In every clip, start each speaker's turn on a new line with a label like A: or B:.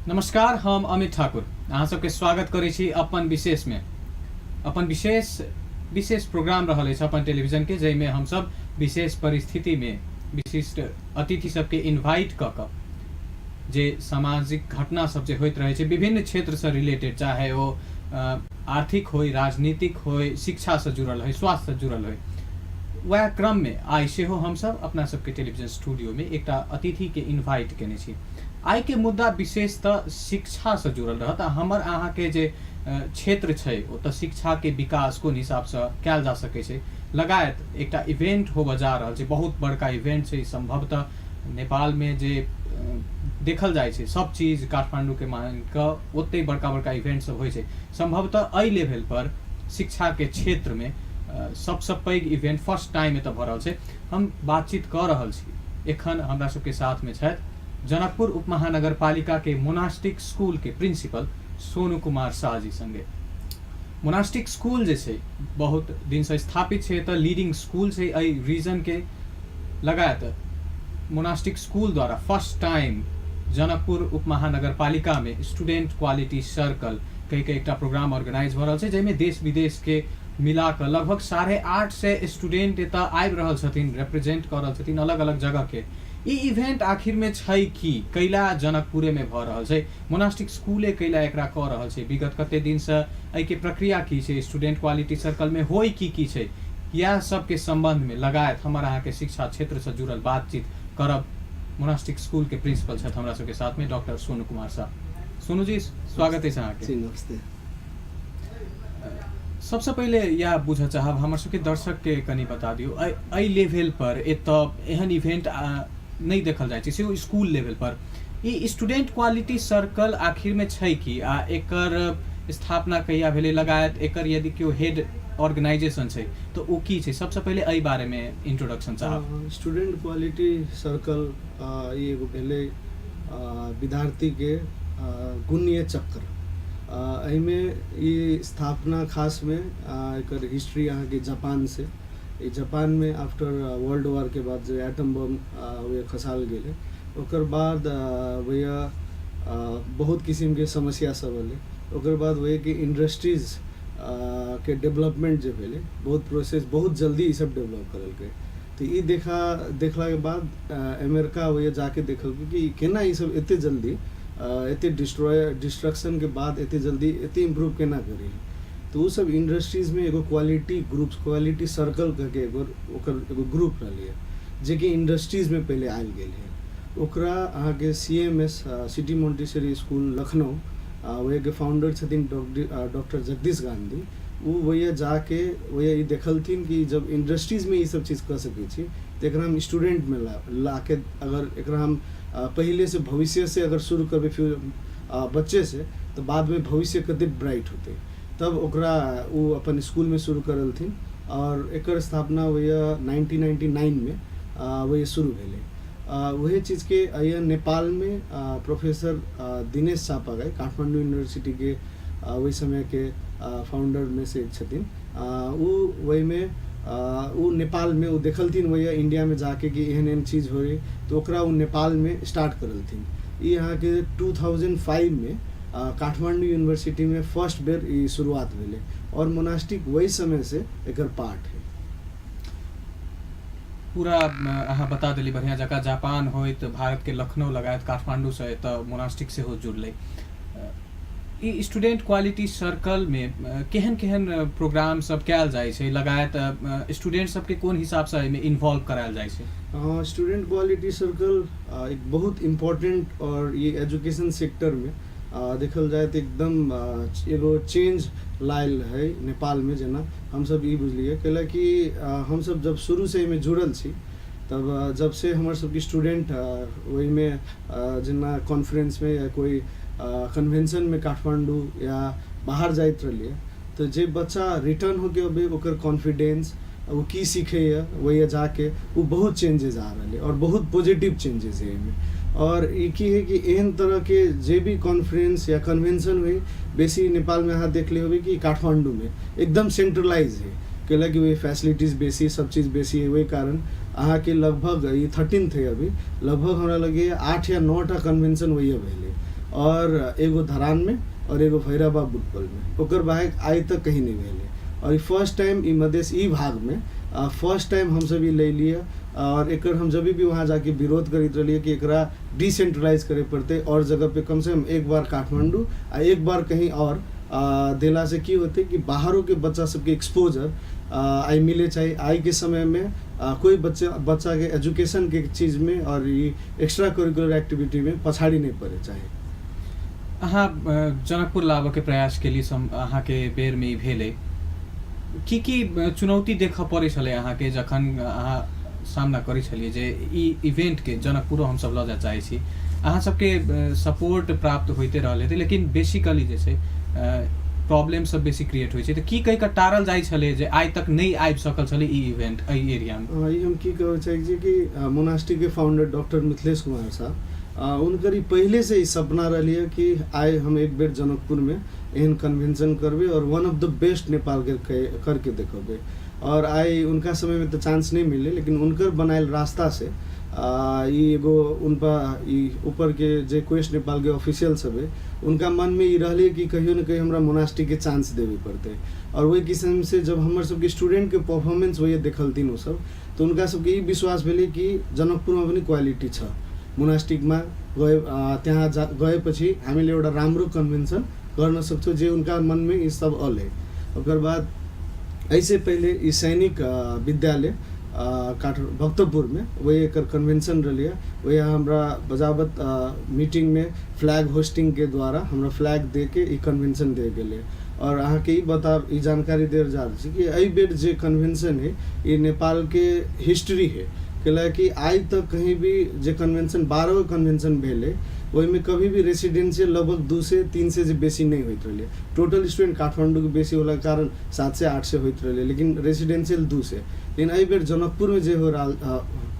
A: नमस्कार, हम अमित ठाकुर अहाँ सबके स्वागत करै छी अपन विशेषमे। अपन विशेष विशेष प्रोग्राम रहल अछि अपन टेलीविजनके, जाहिमे हमसब विशेष परिस्थितिमे विशिष्ट अतिथि सबके इन्वाइट कऽ कऽ जे सामाजिक घटना सब जे होइत रहै छै विभिन्न क्षेत्रसँ रिलेटेड, चाहे ओ आर्थिक होइ, राजनीतिक होइ, शिक्षासँ जुड़ल होइ, स्वास्थ्यसँ जुड़ल होइ, वएह क्रममे आइ सेहो हमसब अपना सबके टेलीविजन स्टूडियोमे एकटा अतिथिके इन्वाइट केने छी। आइके मुद्दा विशेषतः शिक्षासँ जुड़ल रहत आ हमर अहाँके जे क्षेत्र छै ओतऽ शिक्षाके विकास कोन हिसाबसँ कयल जा सकै छै लगायत एकटा इवेंट होबऽ जा रहल छै। बहुत बड़का इवेंट छै, सम्भवतः नेपालमे जे देखल जाइ छै सब चीज काठमाण्डूके मानि कऽ ओतहि बड़का बड़का इवेंट सब होइ छै। सम्भवतः एहि लेवलपर शिक्षाके क्षेत्रमे सबसँ पैघ इवेंट फर्स्ट टाइम एतऽ भऽ रहल छै। हम बातचीत कऽ रहल छी, एखन हमरा सबके साथमे छथि जनकपुर उपमहानगरपालिकाके मोनास्टिक स्कूलके प्रिंसिपल सोनू कुमार शाह जी संगे। मोनास्टिक स्कूल जे छै बहुत दिनसँ स्थापित छै, एतऽ लीडिंग स्कूल छै एहि रीजनके। लगायत मोनास्टिक स्कूल द्वारा फर्स्ट टाइम जनकपुर उपमहानगरपालिकामे स्टूडेंट क्वालिटी सर्कल कहिके एकटा प्रोग्राम ऑर्गेनाइज भऽ रहल छै, जाहिमे देश विदेशके मिला कऽ लगभग 850 स्टूडेंट एतऽ आबि रहल छथिन, रिप्रेजेंट कऽ रहल छथिन अलग अलग जगहके। ई इवेंट आखिरमे छै की, कैला जनकपुरेमे भऽ रहल छै, मोनास्टिक स्कूले कैला एकरा कऽ रहल छै, विगत कते दिनसँ एहिके प्रक्रिया की छै, स्टूडेंट क्वालिटी सर्कलमे होइ की की छै, इएह सबके सम्बन्धमे लगायत हमर अहाँके शिक्षा क्षेत्रसँ जुड़ल बातचीत करब। मोनास्टिक स्कूलके प्रिंसिपल छथि हमरा सबके साथमे डॉक्टर सोनू कुमार शाह। सोनू जी, स्वागत अछि अहाँके।
B: जी नमस्ते।
A: सबसँ पहिले इएह बुझऽ चाहब, हमर सबके दर्शकके कनि बता दियौ, एहि लेवल पर एतऽ एहन इवेंट नहि देखल जाइ छै, सेहो स्कूल लेवल पर। ई स्टूडेंट क्वालिटी सर्कल आखिरमे छै की आ एकर स्थापना कहिया भेलै, लगायत एकर यदि केओ हेड ऑर्गेनाइजेशन छै तऽ ओ की छै, सबसँ पहिले एहि बारेमे इंट्रोडक्शन चाहब।
B: स्टूडेंट क्वालिटी सर्कल ई एगो भेलै विद्यार्थीके गुणीय चक्र। एहिमे ई स्थापना खासमे एकर हिस्ट्री अहाँके जापानसँ, ई जापानमे आफ्टर वर्ल्ड वारके बाद जे एटम बम खसाल गेलै ओकर बाद भैया बहुत किसिमके समस्या सब एलै। ओकर बाद वहीके इंडस्ट्रीज के डेवलपमेंट जे भेलै, बहुत प्रोसेस बहुत जल्दी ई सब डेवलप करलकै। तऽ ई देखलाके बाद अमेरिका वही जाके देखलकै कि केना ई सब एते जल्दी एते डिस्ट्रॉय डिस्ट्रक्शनके बाद एते जल्दी एते इम्प्रूव केना करै है। तऽ ओ सब इंडस्ट्रीजमे एगो क्वालिटी ग्रुप क्वालिटी सर्कल कहिके एगो ओकर एगो ग्रुप रहलै जेकि इंडस्ट्रीजमे पहिले आयल गेल है। ओकरा अहाँके CMS city Montessori school Lucknow, ओहिके फाउंडर छथिन डॉक्टर जगदीश गांधी। ओ वही जाके वही ई देखलथिन कि जब इंडस्ट्रीजमे ई सब चीज कऽ सकै छी तऽ एकरा हम स्टूडेंटमे लाके अगर एकरा हम पहिलेसँ भविष्यसँ अगर शुरू करबै बच्चेसँ तऽ बादमे भविष्य कते ब्राइट होतै। तब ओकरा ओ अपन स्कूलमे शुरू करलथिन आओर एकर स्थापना वही 1999मे वही शुरू भेलै। वही चीजके यहाँ नेपालमे प्रोफेसर दिनेश चापागाई काठमाण्डू यूनिवर्सिटीके ओहि समयके फाउंडरमे से एक छथिन। ओ ओहिमे ओ नेपालमे ओ देखलथिन वही इंडियामे जाके कि एहन एहन चीज होइ तऽ ओकरा ओ नेपालमे स्टार्ट करलथिन। ई अहाँके 2005मे काठमाण्डू यूनिवर्सिटीमे फर्स्ट बेर ई शुरुआत भेलै आओर मोनास्टिक वही समयसँ एकर पार्ट है।
A: पूरा अहाँ बता देली बढ़िआँ जकाँ, जापान होइत भारतके लखनऊ लगायत काठमाण्डूसँ एतऽ मोनास्टिक सेहो जुड़लै। ई स्टूडेंट क्वालिटी सर्कलमे केहन केहन प्रोग्राम सब कयल जाइ छै, लगायत स्टूडेंट सबके कोन हिसाबसँ एहिमे इन्वॉल्व करायल जाइ छै?
B: स्टूडेंट क्वालिटी सर्कल एक बहुत इम्पोर्टेंट और ये एजुकेशन सेक्टरमे देखल जाय तऽ एकदम एगो चेंज लायल है नेपालमे। जेना हमसब ई बुझलियै कैलाकि हमसब जब शुरूसँ एहिमे जुड़ल छी तब जब से हमर सबके स्टूडेंट ओहिमे जेना कॉन्फ्रेंसमे या कोइ कन्वेंशनमे काठमाण्डू या बाहर जाइत रहलियै तऽ जे बच्चा रिटर्न होके अबै ओकर कॉन्फिडेंस ओ की सीखैए वही जाके ओ बहुत चेंजेस आ रहलै आओर बहुत पॉजिटिव चेंजेस है एहिमे। आओर ई की है कि एहन तरहके जे भी कॉन्फ्रेंस या कन्वेंशन होइ बेसी नेपालमे अहाँ देखले होबै कि काठमाण्डूमे एकदम सेंट्रलाइज है, कैलाकि वही फैसिलिटीज बेसी सब चीज बेसी है। ओहि कारण अहाँके लगभग ई 13th है, अभी लगभग हमरा लगैए 8 या 9 टा कन्वेंशन वही भेलै और एगो धरानमे और एगो भैरवा बुटवलमे। ओकर बाहेक आइ तक कहीं नहि भेलै। और ई फर्स्ट टाइम ई मधेश ई भागमे फर्स्ट टाइम हमसब ई लेलियै। और एकर हम जब भी वहाँ जाके विरोध करैत रहलियै कि एकरा डिसेंट्रलाइज करे पड़तै और जगह पे, कम से कम एक बार काठमांडू आ एक बार कहीं और देला से की होतै कि बाहरों के बच्चा सबके एक्सपोजर आइ मिले चाही। आइ के समय में कोई बच्चा बच्चा के एजुकेशन के चीज में और ई एक्स्ट्रा करिकुलर एक्टिविटी में पछाड़ी नहीं पड़े चाही।
A: अहाँ जनकपुर लाबऽके प्रयास केली, अहाँके बेरमे ई भेलै, की की चुनौती देखऽ पड़ै छलै अहाँके जखन अहाँ सामना करै छलियै जे ई इवेंटके जनकपुरो हमसब लऽ जाय चाहै छी? अहाँ सबके सपोर्ट प्राप्त होइते रहल हेतै, लेकिन बेसिकली जे छै प्रॉब्लम सब बेसी क्रिएट होइ छै, तऽ की कहि कऽ टारल जाइ छलै जे आइ तक नहि आबि सकल छलै ई इवेंट एहि एरियामे?
B: ई हम की कहऽ चाहै छी कि मोनास्टिकके फाउंडर डॉक्टर मिथिलेश कुमार साहब, हुनकर ई पहिले से ई सपना रहलियै कि आइ हम एक बेर जनकपुरमे एहन कन्वेंशन करबै और वन ऑफ the best नेपालके करके देखेबै। और आइ उनका समयमे तऽ चांस नहि मिललै, लेकिन हुनकर बनायल रास्ता से ई एगो उनका ई ऊपरके जे क्वेस्ट नेपालके ऑफिशियल सब है, उनका मनमे ई रहलै कि कहियो ने कहियो हमरा मोनास्टिकके चांस देबे पड़तै। और ओहि किस्म से जब हमर सबके स्टूडेंटके परफॉर्मेंस वही देखलथिन ओसब, तऽ हुनका सबके ई विश्वास भेलै कि जनकपुरमा पनि क्वालिटी छ, मोनास्टिकमा गए त्यहाँ जा गएपछि हामीले एउटा राम्रो कन्भेन्सन गर्न सक्छौँ, जे उनका मनमे ई सब अलै। ओकर बाद एहिसे पहिले ई सैनिक विद्यालय काठ भक्तपुरमे वही एकर कन्वेंशन रहलै। वही हमरा बजाबत मीटिंगमे फ्लैग होस्टिंगके द्वारा हमरा फ्लैग दे के ई कन्वेंशन दे गेलै। और अहाँके ई बता ई जानकारी देल जा रहल छै कि एहि बेर जे कन्वेंशन है, ई नेपालके हिस्ट्री है, कैलाकि आइ तक कहीं भी जे कन्वेंशन 12गो कन्वेंशन भेलै, ओहिमे कभी भी रेसिडेंशियल लगभग 200 300 जे बेसी नहि होइत रहलै। टोटल स्टूडेंट काठमाण्डूके बेसी होलाके कारण 700 800 होइत रहलै, लेकिन रेसिडेंशियल 200। लेकिन एहि बेर जनकपुरमे जे हो रहल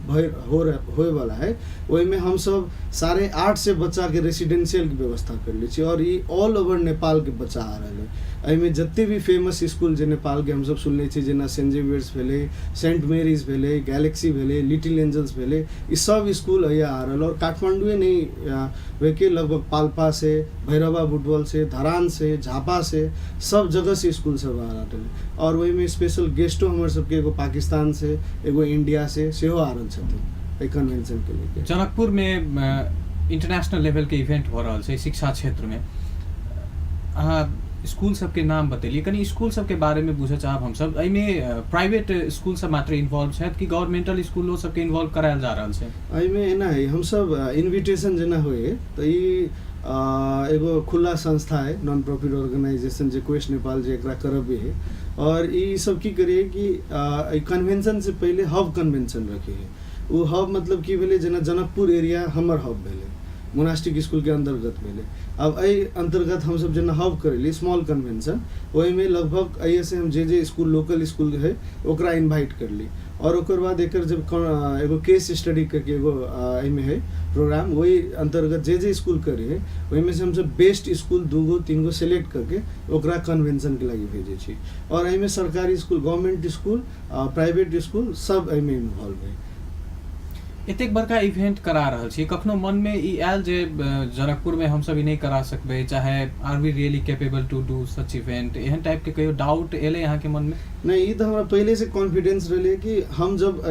B: भए हो होयवला है, ओहिमे हमसब 850 बच्चाके रेसिडेंशियलके व्यवस्था करले छी और ई ऑल ओवर नेपालके बच्चा आ रहल है। एहिमे जते भी फेमस स्कूल जे नेपालके हमसब सुनले छी, जेना सेंट जेवियर्स भेलै, सेंट मेरीज भेलै, गैलेक्सी भेलै, लिटिल एंजल्स भेलै, ई सब स्कूल एहिया आ रहल। और काठमांडुए नहीं होके लगभग पाल्पा से, भैरवा बुटवल से, धरान से, झापा से, सब जगह से स्कूल सब आ रहल है। और ओहिमे स्पेशल गेस्टो हमर सबके एगो पाकिस्तान से, एगो इंडिया से सेहो आ रहल छथिन एहि कन्वेंशन के लेके।
A: जनकपुरमे इंटरनेशनल लेवलके इवेंट भऽ रहल छै शिक्षा क्षेत्रमे। अहाँ स्कूल सबके नाम बतेलियै, कनि स्कूल सबके बारेमे बुझऽ चाहब हमसब। एहिमे प्राइवेट स्कूल सब मात्र इन्वॉल्व छथि कि गवर्नमेंटल स्कूलो सबके इन्वॉल्व करायल जा रहल छै?
B: एहिमे एना है, हमसब इन्विटेशन जेना होइ है तऽ ई एगो खुला संस्था है, नॉन प्रॉफिट ऑर्गेनाइजेशन जे क्वेस्ट नेपाल जे एकरा करबे है। और ई सब की करिए कि एहि कन्वेंशन से पहिले हब कन्वेंशन रखे है। ओ हब मतलब की भेलै, जेना जनकपुर एरिया हमर हब भेलै, मोनास्टिक स्कूलके अन्तर्गत भेलै। अब एहि अन्तर्गत हमसब जेना हब करेली स्मॉल कन्वेंशन, ओहिमे लगभग एहिसँ हम जे जे स्कूल लोकल स्कूल है ओकरा इन्वाइट करली। और ओकर बाद एकर जब एगो केस स्टडी करके एगो एहिमे है प्रोग्राम, ओहि अन्तर्गत जे जे स्कूल करे है, ओहिमे से हमसब बेस्ट स्कूल दूगो तीन गो सेलेक्ट करके ओकरा कन्वेंशनके लागि भेजै छी। और एहिमे सरकारी school, government school, private school सब एहिमे इन्वॉल्व है।
A: एतेक बड़का इवेंट करा रहल छी, कखनो मनमे ई आयल जे जनकपुरमे हमसब ई नहि करा सकबै, चाहे are we really capable to do such event, एहन टाइपके कहियो डाउट एलै अहाँके मनमे?
B: नहि, ई तऽ हमरा पहिलेसँ कॉन्फिडेंस रहलै कि हम जब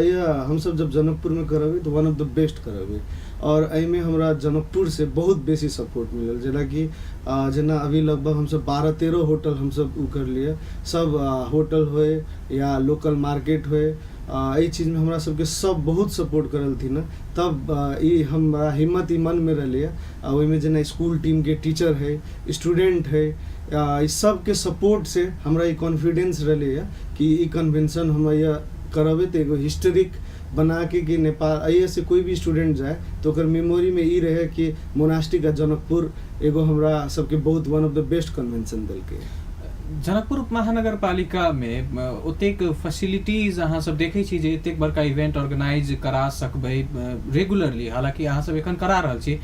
B: हमसब जब जनकपुरमे करबै तऽ वन ऑफ the best करबै। और एहिमे हमरा जनकपुरसँ बहुत बेसी सपोर्ट मिलल, जेनाकि जेना अभी लगभग हमसब 12-13 होटल हमसब ओ करलियै। सब होटल होइ या लोकल मार्केट होइ, एहि चीजमे हमरा सबके सब बहुत सपोर्ट करलथिन हँ। तब ई हमरा हिम्मत ई मनमे रहलैए। आ ओहिमे जेना स्कूल टीमके टीचर है, स्टूडेंट है, ई सबके सपोर्ट से हमरा ई कॉन्फिडेंस रहलैए कि ई कन्वेंशन हम करबै तऽ एगो हिस्टोरिक बना के कि नेपाल एहिसँ कोई भी स्टूडेंट जाए तऽ ओकर मेमोरीमे ई रहै कि मोनास्टिक आ जनकपुर एगो हमरा सबके बहुत one of the best convention देलकै।
A: जनकपुर उपमहानगरपालिकामे ओतेक फैसिलिटीज अहाँ सब देखै छी जे एतेक बड़का इवेंट ऑर्गेनाइज करा सकबै रेगुलरली? हालाँकि अहाँ सब एखन करा रहल छी,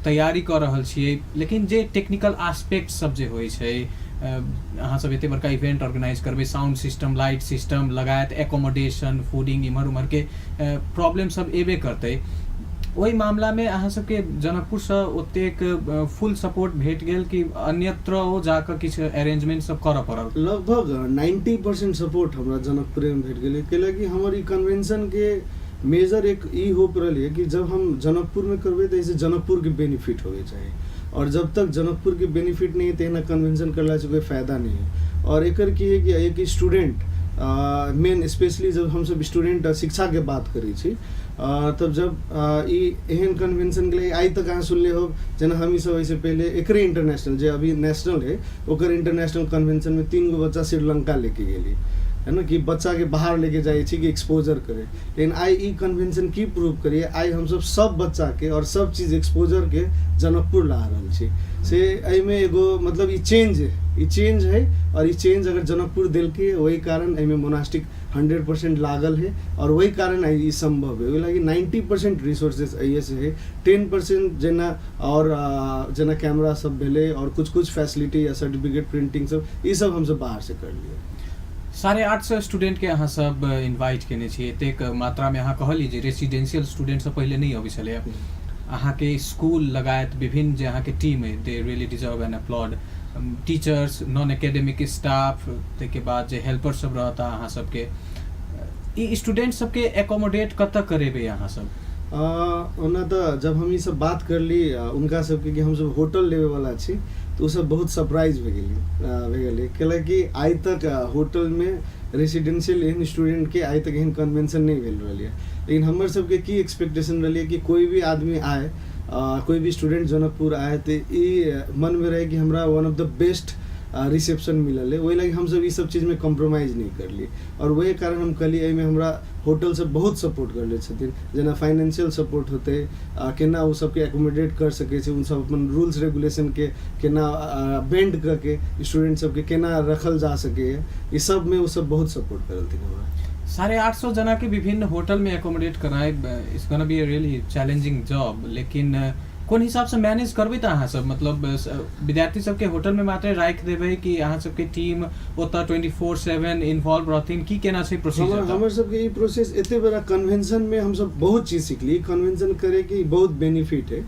A: तैयारी कऽ रहल छियै, लेकिन जे टेक्निकल आस्पेक्ट सब जे होइ छै, अहाँ सब एते बड़का इवेंट ऑर्गेनाइज करबै, साउंड सिस्टम, लाइट सिस्टम लगायत एकोमोडेशन, फूडिंग, इम्हर उम्हरके प्रॉब्लम सब एबे करतै। ओहि मामलामे अहाँ सबके जनकपुरसँ ओतेक फुल सपोर्ट भेट गेल कि अन्यत्र ओ जाकऽ किछु अरेंजमेंट सब करऽ पड़ल?
B: लगभग 90% सपोर्ट हमरा जनकपुरेमे भेट गेलै, कैलाकि हमर ई कन्वेंशनके मेजर एक ई होप रहलै कि जब हम जनकपुरमे करबै तऽ एहिसँ जनकपुरके बेनिफिट होबे चाही, और जब तक जनकपुरके बेनिफिट नहि हेतै एना कन्वेंशन करलासँ कोइ फायदा नहि है। और एकर की है कि एक स्टूडेंट मेन स्पेशली जब हमसब स्टूडेंट आ शिक्षाके बात करै छी, तब जब ई एहन कन्वेंशन के लिए आइ तक अहाँ सुनले हो, जेना हम ई सब एहिसँ पहिले एकरे इंटरनेशनल जे अभी नेशनल है ओकर इंटरनेशनल कन्वेंशन में 3 गो बच्चा श्रीलंका लेके गेली है ना, कि बच्चा के बाहर लेके जाइ छी कि एक्सपोजर करे। लेकिन आइ ई कन्वेंशन की प्रूव करिए, आइ हमसब सब बच्चा के और सब चीज एक्सपोजर के जनकपुर ला रहल छी। से एहिमे एगो मतलब ई चेंज है, ई चेंज है, और ई चेंज अगर जनकपुर देलकै वही कारण एहिमे मोनास्टिक 100% लागल है, और वही कारण आइ ई संभव है। ओहि लागि 90% रिसोर्सेज एहिए से है, 10% जेना और जेना कैमरा सब भेलै और कुछ कुछ फैसिलिटी या सर्टिफिकेट प्रिंटिंग सब, ई सब हमसब बाहर से करलियै।
A: 850 स्टूडेंट के अहाँ सब इन्वाइट केने छी, एतेक मात्रामे अहाँ कहलियै जे रेसिडेंशियल स्टूडेंट सब पहिले नहि अबै छलैए। अहाँके स्कूल लगायत विभिन्न जे अहाँके टीम अइ, they really deserve an applaud, teachers, non academic staff, ताहिके बाद जे हेल्पर सब रहता अहाँ सबके, ई स्टूडेंट सबके एकोमोडेट कतऽ करेबै अहाँ सब?
B: ओना तऽ जब हम ई सब बात करली उनका सबके कि हमसब होटल लेबेवला छी, तऽ ओसब बहुत सरप्राइज भए गेली भए गेलै, कैलाकि आइ तक होटलमे रेसिडेंशियल एहन स्टूडेंटके आइ तक एहन कन्वेंशन नहि भेल रहलै। लेकिन हमर सबके की एक्सपेक्टेशन रहलै कि कोइ भी आदमी आए, कोइ भी स्टूडेंट जनकपुर आए तऽ ई मनमे रहै कि हमरा one of the best reception मिलल है, ओहि लागि हमसब ई सब चीजमे कॉम्प्रोमाइज नहि करली। और वही कारण हम कहली एहिमे हमरा होटल सब बहुत सपोर्ट करले छथिन, जेना फाइनेंशियल सपोर्ट होतै, केना ओ सबके एकोमोडेट कर सकै छै, ओ सब अपन रूल्स रेगुलेशनके केना बेंड कऽ के स्टूडेंट सबके केना रखल जा सकैए, ई सबमे ओ सब बहुत सपोर्ट करलथिन हमरा।
A: 850 जना के विभिन्न होटल में एकोमोडेट करायब it's gonna be a really challenging job, लेकिन कोन हिसाबसँ मैनेज करबै तऽ अहाँ सब, मतलब विद्यार्थी सबके होटल में मात्र राखि देबै कि अहाँ सबके टीम ओतऽ 24/7 इन्वॉल्व रहथिन, की केना छै प्रोसीजर?
B: हमर सबके ई प्रोसेस एते बड़ा कन्वेंशन में हमसब बहुत चीज सिखली। कन्वेंशन करे के बहुत बेनिफिट है,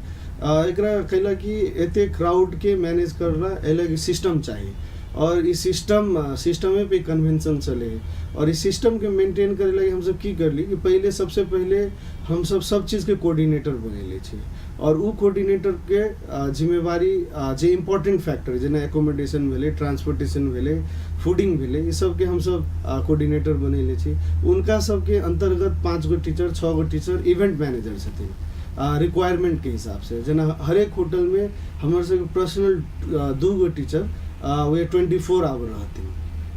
B: एकरा कैला कि एते क्राउड के मैनेज करला एहि लागि सिस्टम चाही, और ई सिस्टमे पे कन्वेंशन चले है। और इस सिस्टम के मेंटेन करे लागि हमसब की करली कि पहिले सबसे पहिले हमसब सब चीज के कोऑर्डिनेटर बनेले छी, और उ कोऑर्डिनेटर के जिम्मेवारी जे इम्पोर्टेंट फैक्टर जेना एकोमोडेशन भेलै, ट्रांसपोर्टेशन भेलै, फूडिंग भेलै, ई सबके हमसब कोऑर्डिनेटर बनेले छी। उनका सबके अंतर्गत 5 गो टीचर, 6 गो टीचर इवेंट मैनेजर छथिन रिक्वायरमेंट के हिसाब से। जेना हरेक होटल में हमर सबके पर्सनल 2 गो टीचर वे 24 आवर रहथिन,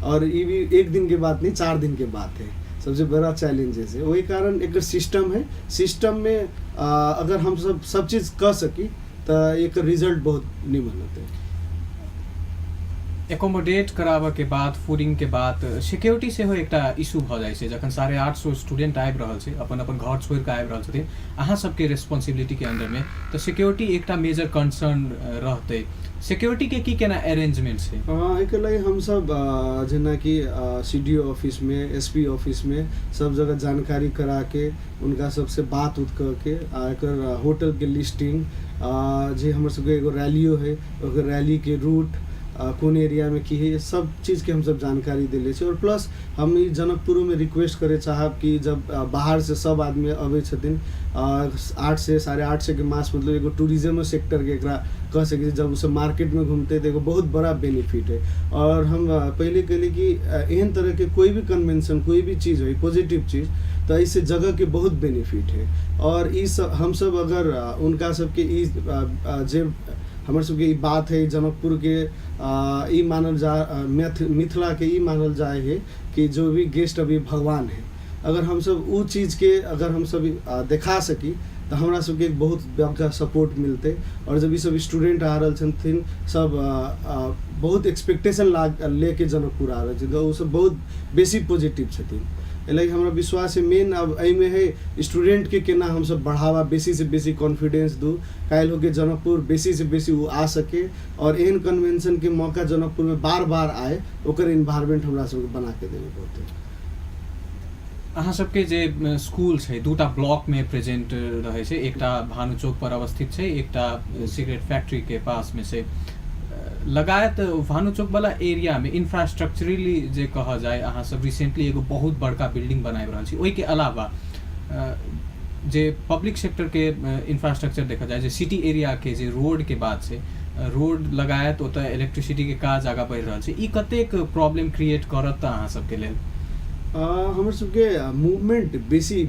B: और ई भी एक दिन के बात नहीं, 4 दिन के बात है। सबसे बड़ा चैलेंज है वही कारण एक सिस्टम है, सिस्टम में अगर हम सब सब चीज कर सकी तो एक रिजल्ट बहुत निमन होते।
A: एकोमोडेट कराबऽ के बाद, फूडिंग के बाद, सिक्योरिटी सेहो एकटा इशू भऽ जाइ छै। जखन 850 स्टूडेंट आबि रहल छै, अपन अपन घर छोड़ि कऽ आबि रहल छथिन अहाँ सबके रेस्पॉन्सिबिलिटी के अंडर में, तऽ सिक्योरिटी एकटा मेजर कंसर्न रहतै। सिक्योरिटी के की केना अरेंजमेंट छै?
B: एहिके लागि हमसब जेनाकि सी डी ओ ऑफिस में, एस पी ऑफिस में सब जगह जानकारी करा के उनका सबसे बात उत कऽ के आ एकर होटल के लिस्टिंग, जे हमर सबके एगो रैलियो है ओकर रैली के रूट कोन एरिया में की है, सब चीज़ के हमसब जानकारी देले छी। और प्लस हम ई जनकपुरोमे रिक्वेस्ट करे चाहब कि जब बाहर से सब आदमी अबै छथिन, 8 से 850 के मास, मतलब एगो टूरिज्म सेक्टर के एकरा कह सकै छी, जब ओसब मार्केटमे घूमते तऽ एगो बहुत बड़ा बेनिफिट है। और हम पहिले कहली कि एहन तरहके कोई भी कन्वेंशन, कोई भी चीज़ होइ पॉजिटिव चीज़, तऽ एहिसँ जगहके बहुत बेनिफिट है। और ई सब हमसब अगर उनका सबके ई जे हमर सबके ई बात है जनकपुर के ई मानल जा मिथिला के ई मानल जाए है कि जो भी गेस्ट अभी भगवान है, अगर हमसब उ चीज़ के अगर हमसब देखा सकी तऽ हमरा सबके एक बहुत बड़का सपोर्ट मिलतै। और जब ई सब स्टूडेंट आ रहल छथिन, सब बहुत एक्सपेक्टेशन लेके जनकपुर आ रहल छथिन, तऽ ओ सब बहुत बेसी पॉजिटिव छथिन। एहि लागि हमरा विश्वास है मेन अब एहिमे है स्टूडेंट के केना हमसब बढ़ावा, बेसी से बेसी कॉन्फिडेंस दू, काल्हि होके जनकपुर बेसी से बेसी ओ आ सके और एहन कन्वेंशन के मौका जनकपुर में बार बार आए, ओकर इन्वायरमेंट हमरा सबके बना के देबे पड़तै।
A: अहाँ सबके जे स्कूल छै दूटा ब्लॉकमे प्रेजेंट रहै छै, एकटा भानु चौक पर अवस्थित छै, एकटा सिगरेट फैक्ट्रीके पासमे छै। लगायत भानु चौक वाला एरियामे इंफ्रास्ट्रक्चरली जे कहल जाय, अहाँ सब रिसेंटली एगो बहुत बड़का बिल्डिंग बनाबि रहल छी। ओहिके अलावा जे पब्लिक सेक्टरके इंफ्रास्ट्रक्चर देखल जाय, जे सिटी एरियाके जे रोडके बात छै, रोड लगायत ओतऽ इलेक्ट्रिसिटीके काज आगाँ बढ़ि रहल छै, ई कतेक प्रॉब्लम क्रिएट करत अहाँ सबके लेल?
B: हमर सबके मूवमेंट बेसी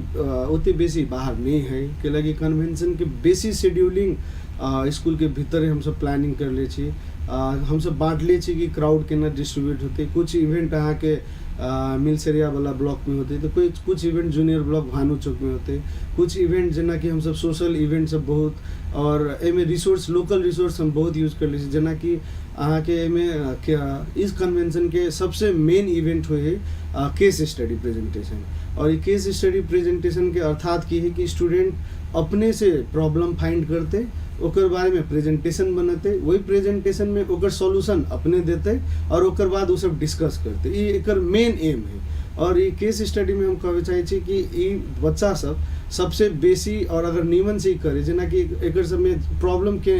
B: ओते बेसी बाहर नहि है, कैलाकि कन्वेंशनके बेसी शेड्यूलिंग स्कूलके भीतरे हमसब प्लानिंग करले छी। हमसब बाँटले छी कि क्राउड केना डिस्ट्रीब्यूट होतै। कुछ इवेंट अहाँके मिल्स एरिया वाला ब्लॉकमे होतै, तऽ कुछ इवेंट जूनियर ब्लॉक भानु चौकमे होतै, कुछ इवेंट जेनाकि हमसब सोशल इवेंट सब बहुत, और एहिमे रिसोर्स, लोकल रिसोर्स हम बहुत यूज करले छी। जेनाकि अहाँके एहिमे इस कन्वेंशनके सबसे मेन इवेंट होइ है केस स्टडी प्रेजेंटेशन। और ई केस स्टडी प्रेजेंटेशन के अर्थात की है कि स्टूडेंट अपने से प्रॉब्लम फाइंड करते, ओकर बारेमे प्रेजेंटेशन बनेतै, वही प्रेजेंटेशन में ओकर सॉल्यूशन अपने देतै और ओकर बाद ओ सब डिस्कस करतै। ई एकर मेन एम है। और ई केस स्टडी में हम कहै चाहै छी कि ई बच्चा सब सबसे बेसी और अगर नीमन से ई करे, जेनाकि एकर सबमे प्रॉब्लम के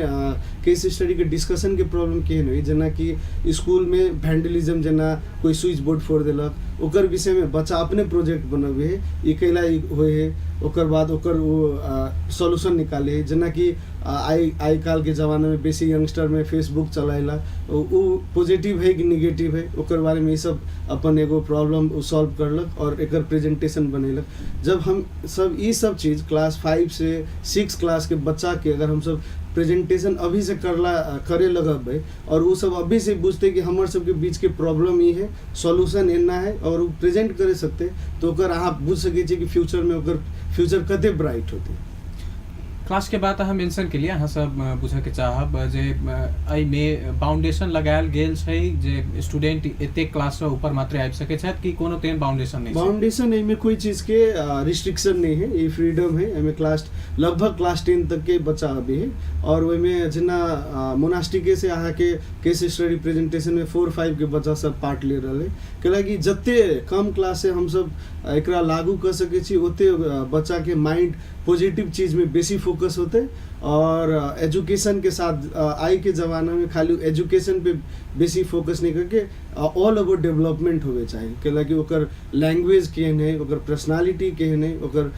B: केस स्टडी के डिस्कशन के प्रॉब्लम केहन होइ, जेनाकि स्कूलमे वैंडलिज्म, जेना कोई स्विच बोर्ड फोड़ देलक, ओकर विषयमे बच्चा अपने प्रोजेक्ट बनबै है, ई कैला ई होइ है, ओकर बाद ओकर ओ सॉल्यूशन निकाले है। जेनाकि आइ आइ काल्हिके जमानामे बेसी यंगस्टरमे फेसबुक चलेला, ओ पॉजिटिव है कि निगेटिव है, ओकर बारेमे ई सब अपन एगो प्रॉब्लम ओ सॉल्व करलक और एकर प्रेजेंटेशन बनेलक। जब हम सब ई सब चीज क्लास 5 से 6 क्लास के बच्चा के अगर हमसब प्रेजेंटेशन अभी से करला करे लगबै और ओ सब अभी से बुझतै कि हमर सबके बीच के प्रॉब्लम ई है, सॉल्यूशन एना है, और ओ प्रेजेंट करे सकतै, तऽ ओकर अहाँ बुझि सकै छियै कि फ्यूचरमे ओकर फ्यूचर कते ब्राइट होतै।
A: क्लास के बात अहाँ मेंशन केलियै, अहाँ सब बुझऽके चाहब जे एहिमे बाउंडेशन लगायल गेल छै जे स्टूडेंट एतेक क्लाससँ ऊपर मात्रे आबि सकै छथि कि कोनो तेहन बाउंडेशन नहि छै?
B: बाउंडेशन एहिमे कोई चीज के रिस्ट्रिक्शन नहीं है, ई फ्रीडम है। एहिमे क्लास लगभग क्लास 10 तक के बच्चा अभी है। और ओहिमे जेना मोनास्टिके से अहाँके केस स्टडी प्रेजेंटेशन में 4 5 के बच्चा सब पार्ट ले रहल है, कैलाकि जते कम क्लास से हमसब एकरा लागू कऽ सकै छी ओते बच्चा के माइंड पॉजिटिव चीज में बेसी फोकस होते। और एजुकेशन के साथ आई के जमाना में खाली एजुकेशन पे बेसी फोकस नहीं करके ऑल ओवर डेवलपमेंट होवे चाही, कैलाकि ओकर लैंग्वेज केहन है, ओकर पर्सनालिटी केहन है, ओकर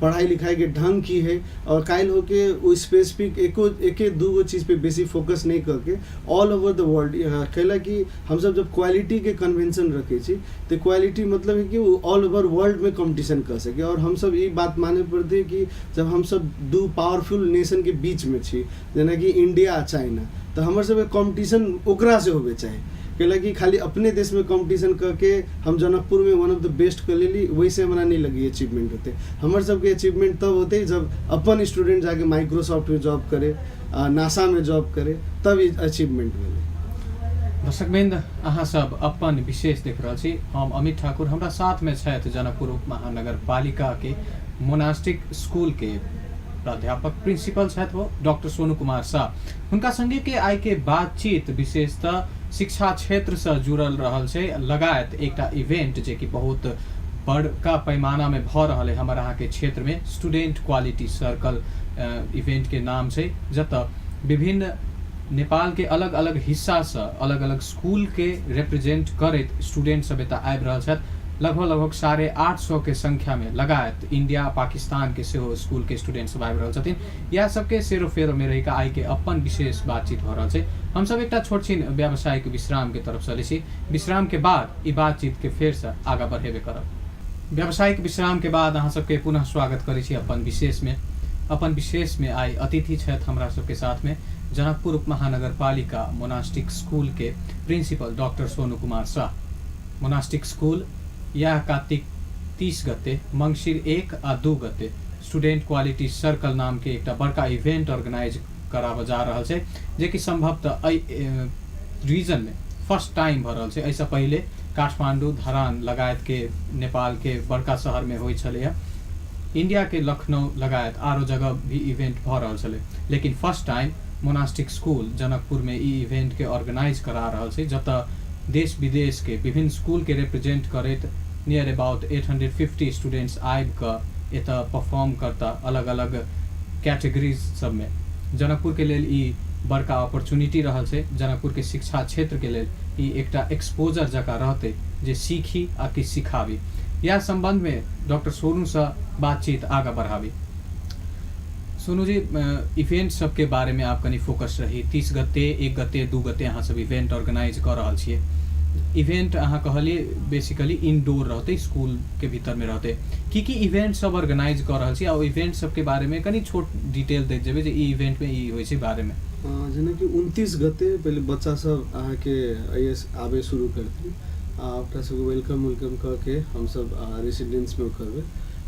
B: पढ़ाई लिखाई के ढंग की है, और काल्हि होके ओ स्पेसिफिक एको एके दूगो चीज पे बेसी फोकस नहीं करके ऑल ओवर the world, कैलाकि हमसब जब क्वालिटी के कन्वेंशन रखै छी तऽ क्वालिटी मतलब है कि ओ ऑल ओवर वर्ल्ड में कॉम्पिटिशन कर सके। और हमसब ई बात माने पड़तै कि जब हमसब दू पावरफुल नेशन के बीच में छी, जेनाकि इंडिया आ चाइना, तऽ हमर सबके कॉम्पिटिशन ओकरा से होबे चाही, कैलाकि खाली अपने देश में कॉम्पिटिशन करके हम जनकपुर में वन ऑफ the best कर लेली, वैसे हमरा नहीं लगी अचीवमेंट होते। हमर सबके अचीवमेंट तब होते जब अपन स्टूडेंट जाके माइक्रोसॉफ्ट में जॉब करे, नासा में जॉब करे, तब ई अचीवमेंट भेलै।
A: दर्शकवृन्द, अहाँ सब अपन विशेष देख रहल छी। हम अमित ठाकुर, हमरा साथ में छथि जनकपुर उप महानगरपालिका के मोनास्टिक स्कूल के प्राध्यापक प्रिंसिपल छथि वो डॉक्टर सोनू कुमार शाह। हुनका संगे के आइ के बातचीत विशेषतः शिक्षा क्षेत्र से जुड़ल रहल छै, लगायत एकटा इवेंट जे कि बहुत बड़का पैमाना में भऽ रहल है हमर अहाँके क्षेत्र में, स्टूडेंट क्वालिटी सर्कल इवेंट के नाम छै, जतऽ विभिन्न नेपाल के अलग अलग हिस्सा से अलग अलग स्कूल के रिप्रेजेंट करैत स्टूडेंट सब एतऽ आबि रहल छथि, लगभग लगभग 850 के संख्या में। लगायत इंडिया, पाकिस्तान के सेहो स्कूल के स्टूडेंट सब आबि रहल छथिन। इएह सबके सेरो फेरो में रहि कऽ आइ के अपन विशेष बातचीत भऽ रहल छै। हमसब एकटा छोट छिन व्यावसायिक विश्राम के तरफ चलै छी। विश्राम के बाद ई बातचीत के फेर से आगाँ बढ़ेबे करब। व्यावसायिक विश्राम के बाद अहाँ सबके पुनः स्वागत करै छी अपन विशेष में। अपन विशेष में आइ अतिथि छथि हमरा सबके साथ में जनकपुर उप महानगरपालिका मोनास्टिक स्कूल के principal doctor Sonu Kumar Shah. Monastic school यह कार्तिक 30 गते, मंगसिर 1 आ 2 गते स्टूडेंट क्वालिटी सर्कल नाम के एकटा बड़का इवेंट ऑर्गेनाइज कराबऽ जा रहल छै, जेकि संभवतः एहि रीजन में फर्स्ट टाइम भऽ रहल छै। एहिसँ पहिले काठमांडू, धरान लगायत के नेपाल के बड़का शहर में होइ छलैया, इंडिया के लखनऊ लगायत आरो जगह भी इवेंट भऽ रहल छलै, लेकिन first time monastic school Janakpur में ई इवेंट के ऑर्गेनाइज करा रहल छै, जतऽ देश विदेश के विभिन्न स्कूल के रिप्रेजेंट करैत नियर अबाउट 850 स्टूडेंट्स आबि कऽ एतऽ परफॉर्म करता अलग अलग कैटेगरीज सबमे। जनकपुरके लेल ई बड़का अपॉर्चुनिटी रहल छै। जनकपुरके शिक्षा क्षेत्रके लेल ई एकटा एक्सपोजर जकाँ रहतै जे सीखी आ कि सिखाबी। इएह सम्बन्धमे डॉक्टर सोनूसँ बातचीत आगाँ बढ़ाबी। सोनू जी, इवेंट सबके बारेमे आब कनि फोकस रही। 30 गते, 1 गते, 2 गते अहाँ सब इवेंट ऑर्गेनाइज कऽ रहल छियै। इवेंट अहाँ कहलियै बेसिकली इनडोर रहतै, स्कूलके भीतरमे रहतै। की की इवेंट सब ऑर्गेनाइज कऽ रहल छी आ ओ इवेंट सबके बारेमे कनि छोट डिटेल दैत जेबै जे ई इवेंटमे ई होइ छै बारेमे।
B: जेनाकि 29 गते पहिले बच्चा सब अहाँके आबै शुरू करथिन आ ओकरा सबके welcome welcome कऽ के हमसब रेसिडेंसमे करबै।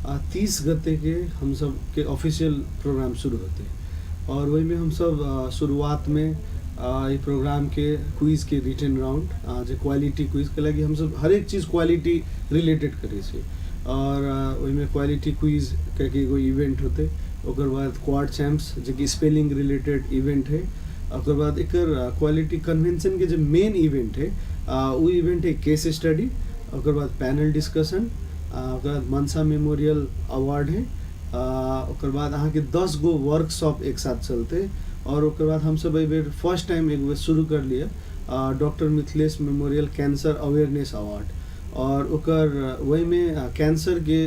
B: आ 30 गते के हमसबके ऑफिशियल प्रोग्राम शुरू होतै और ओहिमे हमसब शुरुआतमे एहि प्रोग्रामके क्विजके रिटन राउंड, जे क्वालिटी क्विज, कैलाकि हमसब हरेक चीज क्वालिटी रिलेटेड करै छी और ओहिमे क्वालिटी क्विज कहिके एगो इवेंट होतै। ओकर बाद क्वाड चैम्प्स जेकि स्पेलिंग रिलेटेड इवेंट है। ओकर बाद एकर क्वालिटी कन्वेंशन के जे मेन इवेंट है ओ इवेंट है केस स्टडी, ओकर बाद पैनल डिस्कशन, ओकर बाद मनसा मेमोरियल अवार्ड है, ओकर बाद अहाँके 10 गो वर्कशॉप एक साथ चलते और ओकर बाद हमसब एहिबेर फर्स्ट टाइम एक बेर शुरू करलियै doctor Mithilesh memorial cancer awareness award और ओकर ओहिमे कैंसरके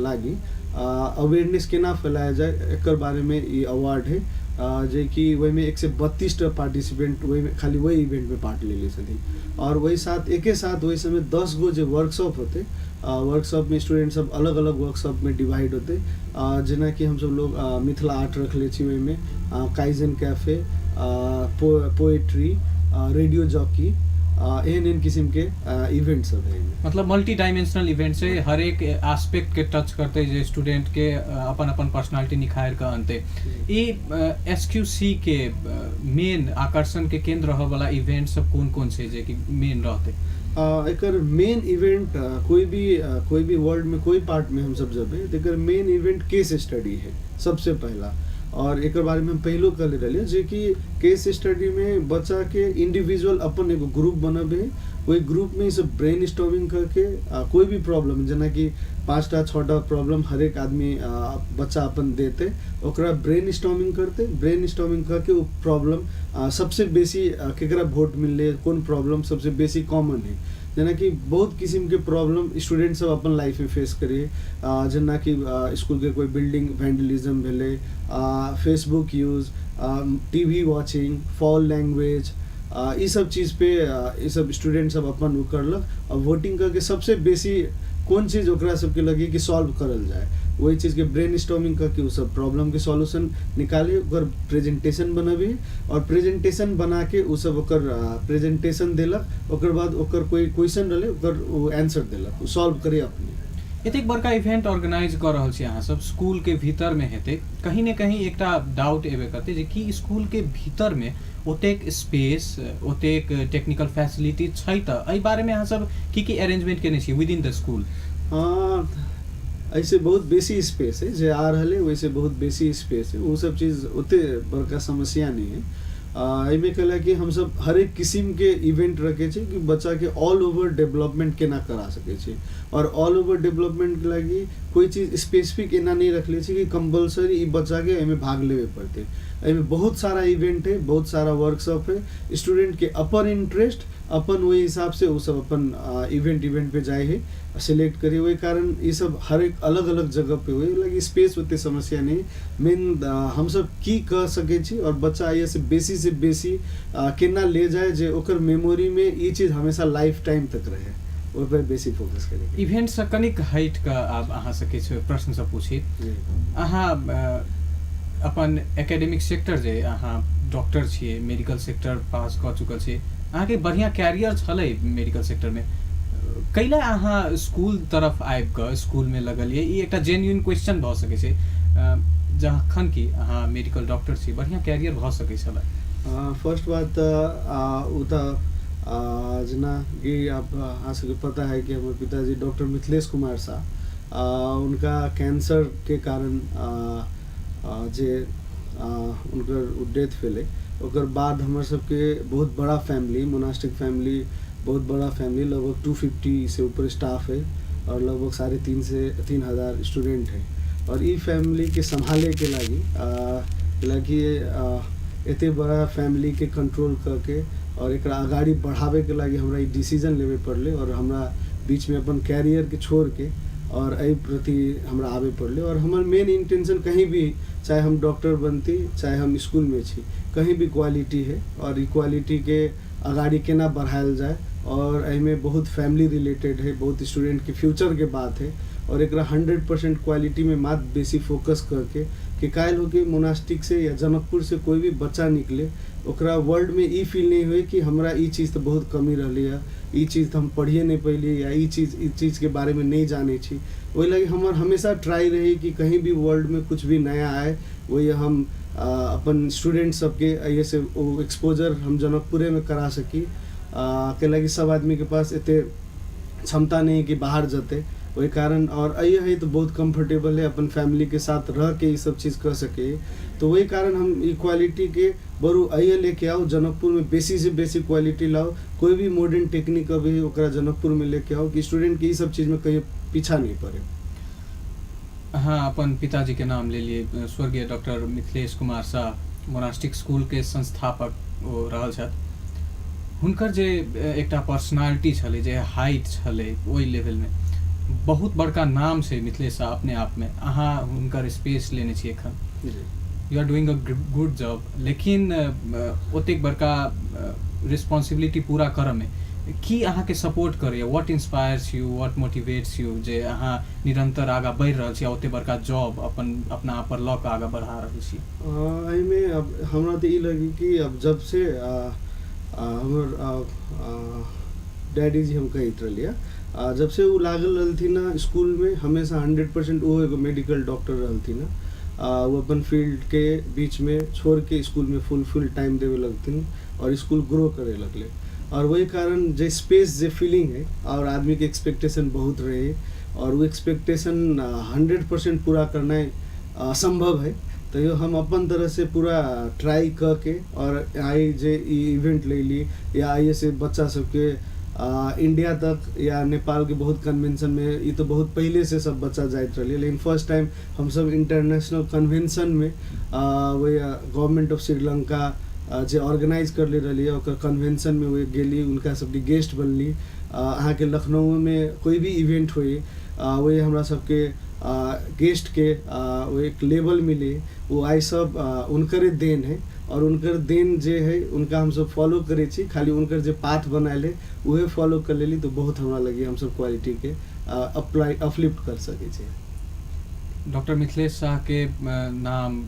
B: लागी अवेयरनेस केना फैलायल जाय एकर बारेमे ई अवार्ड है, जेकि ओहिमे 132 टा पार्टिसिपेंट ओहिमे खाली ओहि इवेंटमे पार्ट लेले छथिन। और वही साथ एके साथ ओहि समय 10 गो जे वर्कशॉप होतै, वर्कशॉपमे स्टूडेंट सब अलग अलग वर्कशॉपमे डिवाइड होतै। जेनाकि हमसब लोग मिथिला आर्ट रखले छी, ओहिमे kaizen cafe, poetry, radio jockey, एहन एहन किसिमके इवेंट सब है एहिमे।
A: मतलब मल्टी डायमेंशनल इवेंट छै, हरेक एस्पेक्ट के टच करतै जे स्टूडेंट के अपन अपन पर्सनालिटी निखारि कऽ अनतै। ई एसक्यूसी के मेन आकर्षण के केंद्र रहऽ वाला इवेंट सब कोन कोन छै जे कि मेन रहतै?
B: एकर मेन इवेंट कोई भी वर्ल्ड में कोई पार्ट में हमसब जेबै तऽ एकर मेन इवेंट केस स्टडी है सबसे पहला। और एकर बारे में हम पहिलो कहले रहलियै जे कि केस स्टडी में बच्चा के इंडिविजुअल अपन एगो ग्रुप बनबै, ओहि ग्रुप में सब ब्रेन स्टॉर्मिंग करके कोई भी प्रॉब्लम, जेनाकि 5टा 6टा प्रॉब्लम हरेक आदमी बच्चा अपन देतै, ओकरा ब्रेन स्टॉर्मिंग करतै, ब्रेन स्टॉर्मिंग करके ओ प्रॉब्लम सबसे बेसी केकरा वोट मिललै, कोन प्रॉब्लम सबसे बेसी कॉमन है। जेनाकि बहुत किसिमके प्रॉब्लम स्टूडेंट सब अपन लाइफमे फेस करै, जेनाकि स्कूलके कोई बिल्डिंग वैंडलिज्म भेलै, Facebook use, TV watching, foul language, ई सब चीज पे ई सब स्टूडेंट सब अपन ओ करलक और वोटिंग करके सबसे बेसी कोन चीज ओकरा सबके लगे कि सॉल्व करल जाए वही चीजके ब्रेन स्टॉर्मिंग करके ओ सब प्रॉब्लमके सॉल्यूशन निकाले, ओकर प्रेजेंटेशन बनबी और प्रेजेंटेशन बना के ओ सब ओकर प्रेजेंटेशन देलक। ओकर बाद ओकर कोई क्वेश्चन रहलै ओकर ओ आंसर देलक, ओ सॉल्व करे अपने।
A: एतेक बड़का इवेंट ऑर्गेनाइज कऽ रहल छी अहाँ सब, स्कूल के भीतर में हेतै, कहीं ने कहीं एकटा डाउट एबे करतै जे कि स्कूल के भीतर में ओतेक स्पेस, ओतेक टेक्निकल फैसिलिटी छै, तऽ एहि बारे में अहाँ सब की की अरेंजमेंट केने छी विद इन the school?
B: हाँ, ऐसे बहुत बेसी स्पेस है जे आ रहल है, वैसे बहुत बेसी स्पेस है, वो सब चीज़ ओते बड़का समस्या नहीं है। एहिमे कहला कि हमसब हरेक किसिमके इवेंट रखे छी कि बच्चाके ऑल ओवर डेवलपमेंट केना करा सकै छी और ऑल ओवर डेवलपमेंट के लागी कोई चीज स्पेसिफिक एना नहीं रखले छी कि कंपलसरी ई बच्चाके एहिमे भाग लेबे पड़तै। एहिमे बहुत सारा इवेंट है, बहुत सारा वर्कशॉप है, स्टूडेंट के अपन इंटरेस्ट अपन ओहि हिसाब से ओ सब अपन इवेंट इवेंट पे जाए है सिलेक्ट करे, वही कारण ये सब हर एक अलग अलग जगह पे हुए लगी स्पेस ओते समस्या नहीं। मेन हम सब की कह सकै छी और बच्चा एहि से बेसी से बेसी केना ले जाए जे ओकर मेमोरी में ई चीज हमेशा लाइफ टाइम तक रहे, ओहि पर बेसी फोकस करे।
A: इवेंट से कनिक हटि कऽ आब अहाँ से किछु प्रश्न सब पूछी। अहाँ अपन एकेडमिक सेक्टर जे अहाँ डॉक्टर छियै, मेडिकल सेक्टर पास कऽ चुकल छी, अहाँके बढ़िआँ कैरियर छलै मेडिकल सेक्टरमे, कैला अहाँ स्कूल तरफ आबि कऽ स्कूलमे लगलियै? ई एकटा जेन्युइन क्वेश्चन भऽ सकै छै, जखन कि अहाँ मेडिकल डॉक्टर छी, बढ़िआँ कैरियर भऽ सकै छलै।
B: फर्स्ट बात तऽ ओ तऽ जेना कि आप अहाँ सबके पता है कि हमर पिताजी डॉक्टर मिथिलेश कुमार शाह, उनका कैंसर के कारण जे हुनकर डेथ भेलै, ओकर बाद हमर सबके बहुत बड़ा फैमिली, मोनास्टिक फैमिली, बहुत बड़ा फैमिली, लगभग 250 से ऊपर स्टाफ है। और लगभग 3,500 से 3,000 स्टूडेंट है। और ई फैमिली के सम्हाले के लागी, लागी एते बड़ा फैमिली के कंट्रोल करके और एकरा अगाडि बढ़ावे के लागी हमरा ई डिसीजन लेवे पड़लै और हमरा बीच में अपन कैरियर के छोड़ के और एहि प्रति हमरा आबे पड़लै। और हमर मेन इंटेंशन कहीं भी, चाहे हम डॉक्टर बनती, चाहे हम स्कूलमे छी, कहीं भी क्वालिटी है और ई क्वालिटी के अगाडि केना बढ़ायल जाय। और एहिमे बहुत फैमिली रिलेटेड है, बहुत स्टूडेंट के फ्यूचर के बात है और एकरा 100% क्वालिटी में मात्र बेसी फोकस करके कि काल्हि होके मोनास्टिक से या जनकपुर से कोई भी बच्चा निकले, ओकरा वर्ल्ड में ई फील नहीं होय कि हमरा ई चीज तऽ बहुत कमी रहलै हँ, ई चीज तऽ हम पढ़िए नहि पैलियै या ई चीजके बारेमे नहि जानै छी। ओहि लागि हमर हमेशा ट्राई रहै कि कहीं भी वर्ल्डमे कुछ भी नया आए, ओहि हम अपन स्टूडेंट सबके एहिसँ ओ एक्सपोजर हम जनकपुरेमे करा सकी, कैलाकि सब आदमीके पास एते क्षमता नहि है कि बाहर जेतै। ओहि कारण और एहि है तऽ बहुत कम्फर्टेबल है, अपन फैमिलीके साथ रह के ई सब चीज कऽ सकै। तऽ ओहि कारण हम ई क्वालिटीके बरु एहि लेके आउ, जनकपुरमे बेसी से बेसी क्वालिटी लाउ, कोई भी मॉडर्न टेक्निक अभी ओकरा जनकपुरमे लेके आउ कि स्टूडेंटके ई सब चीजमे कहियो पीछा नहि पड़े।
A: अहाँ अपन पिताजीके नाम लेलियै, स्वर्गीय डॉक्टर मिथिलेश कुमार शाह, मोनास्टिक स्कूलके संस्थापक ओ रहल छथि। हुनकर जे एकटा पर्सनालिटी छलै, जे हाइट छलै, ओहि लेवलमे बहुत बड़का नाम छै मिथिलेश शाह अपने आपमे। अहाँ हुनकर स्पेस लेने छी एखन, you are doing a good job, लेकिन ओतेक बड़का रिस्पॉन्सिबिलिटी पूरा करऽमे की अहाँके सपोर्ट करैए? What inspires you, what motivates you जे अहाँ निरन्तर आगाँ बढ़ि रहल छी आ ओतेक बड़का जॉब अपन अपना आप पर लऽ कऽ आगाँ बढ़ा रहल छी?
B: एहिमे अब हमरा तऽ ई लगी कि अब जब से हमर डैडी जी, हम कहैत रहलियै, जब से ओ लागल रहलथिन हँ स्कूलमे हमेशा 100%, ओहो एगो मेडिकल डॉक्टर रहलथिन हँ। ओ अपन फील्डके बीचमे छोड़ के स्कूलमे फुल फुल टाइम देबे लगथिन और स्कूल ग्रो करे लगलै। और वही कारण जे स्पेस, जे फीलिंग है और आदमीके एक्सपेक्टेशन बहुत रहे और ओ एक्सपेक्टेशन 100% पूरा करनाइ असम्भव है, तैयो हम अपन तरह से पूरा ट्राई कऽ के और आइ जे ई इवेंट लेली या आइए से बच्चा सबके इंडिया तक या नेपालके बहुत कन्वेंशनमे, ई तऽ बहुत पहिले से सब बच्चा जाइत रहलै, लेकिन फर्स्ट टाइम हमसब इंटरनेशनल कन्वेंशनमे वही गवर्नमेंट ऑफ श्रीलंका जे ऑर्गेनाइज करले रहलियै, ओकर कन्वेंशनमे वही गेली, हुनका सबके गेस्ट बनली। अहाँके लखनऊमे कोई भी इवेंट होइ, वही हमरा सबके गेस्टके ओ एक लेवल मिले, ओ आइ सब हुनकरे देन है। और हुनकर देन जे है, उनका हमसब फॉलो करै छी। खाली हुनकर जे पाथ बनायल है, उहे फॉलो कर लेली तऽ बहुत हमरा लगी हमसब क्वालिटीके अप्लाई अपलिफ्ट कर सकै छी।
A: डॉक्टर मिथिलेश शाहके नाम,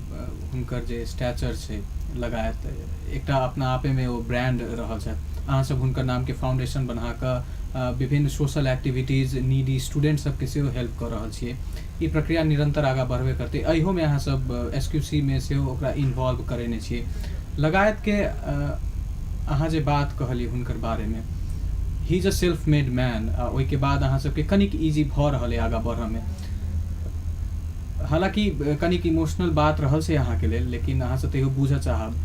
A: हुनकर जे स्टैचर छै लगायत एकटा अपना आपेमे ओ ब्रांड रहल छथि। अहाँसब हुनकर नामके फाउंडेशन बना कऽ विभिन्न सोशल एक्टिविटीज, नीडी स्टूडेंट सबके सेहो हेल्प कऽ रहल छियै। ई प्रक्रिया निरन्तर आगाँ बढ़बे करतै। एहियोमे अहाँसब एस क्यू सी मे सेहो ओकरा इन्वॉल्व करेने छियै लगायतके। अहाँ जे बात कहलियै हुनकर बारेमे, he is a self made man, आ ओहिके बाद अहाँ सबके कनिक इजी भऽ रहल अइ आगाँ बढ़ऽमे। हालाँकि कनिक इमोशनल बात रहल छै अहाँके लेल, लेकिन अहाँसँ तैयो बूझऽ चाहब,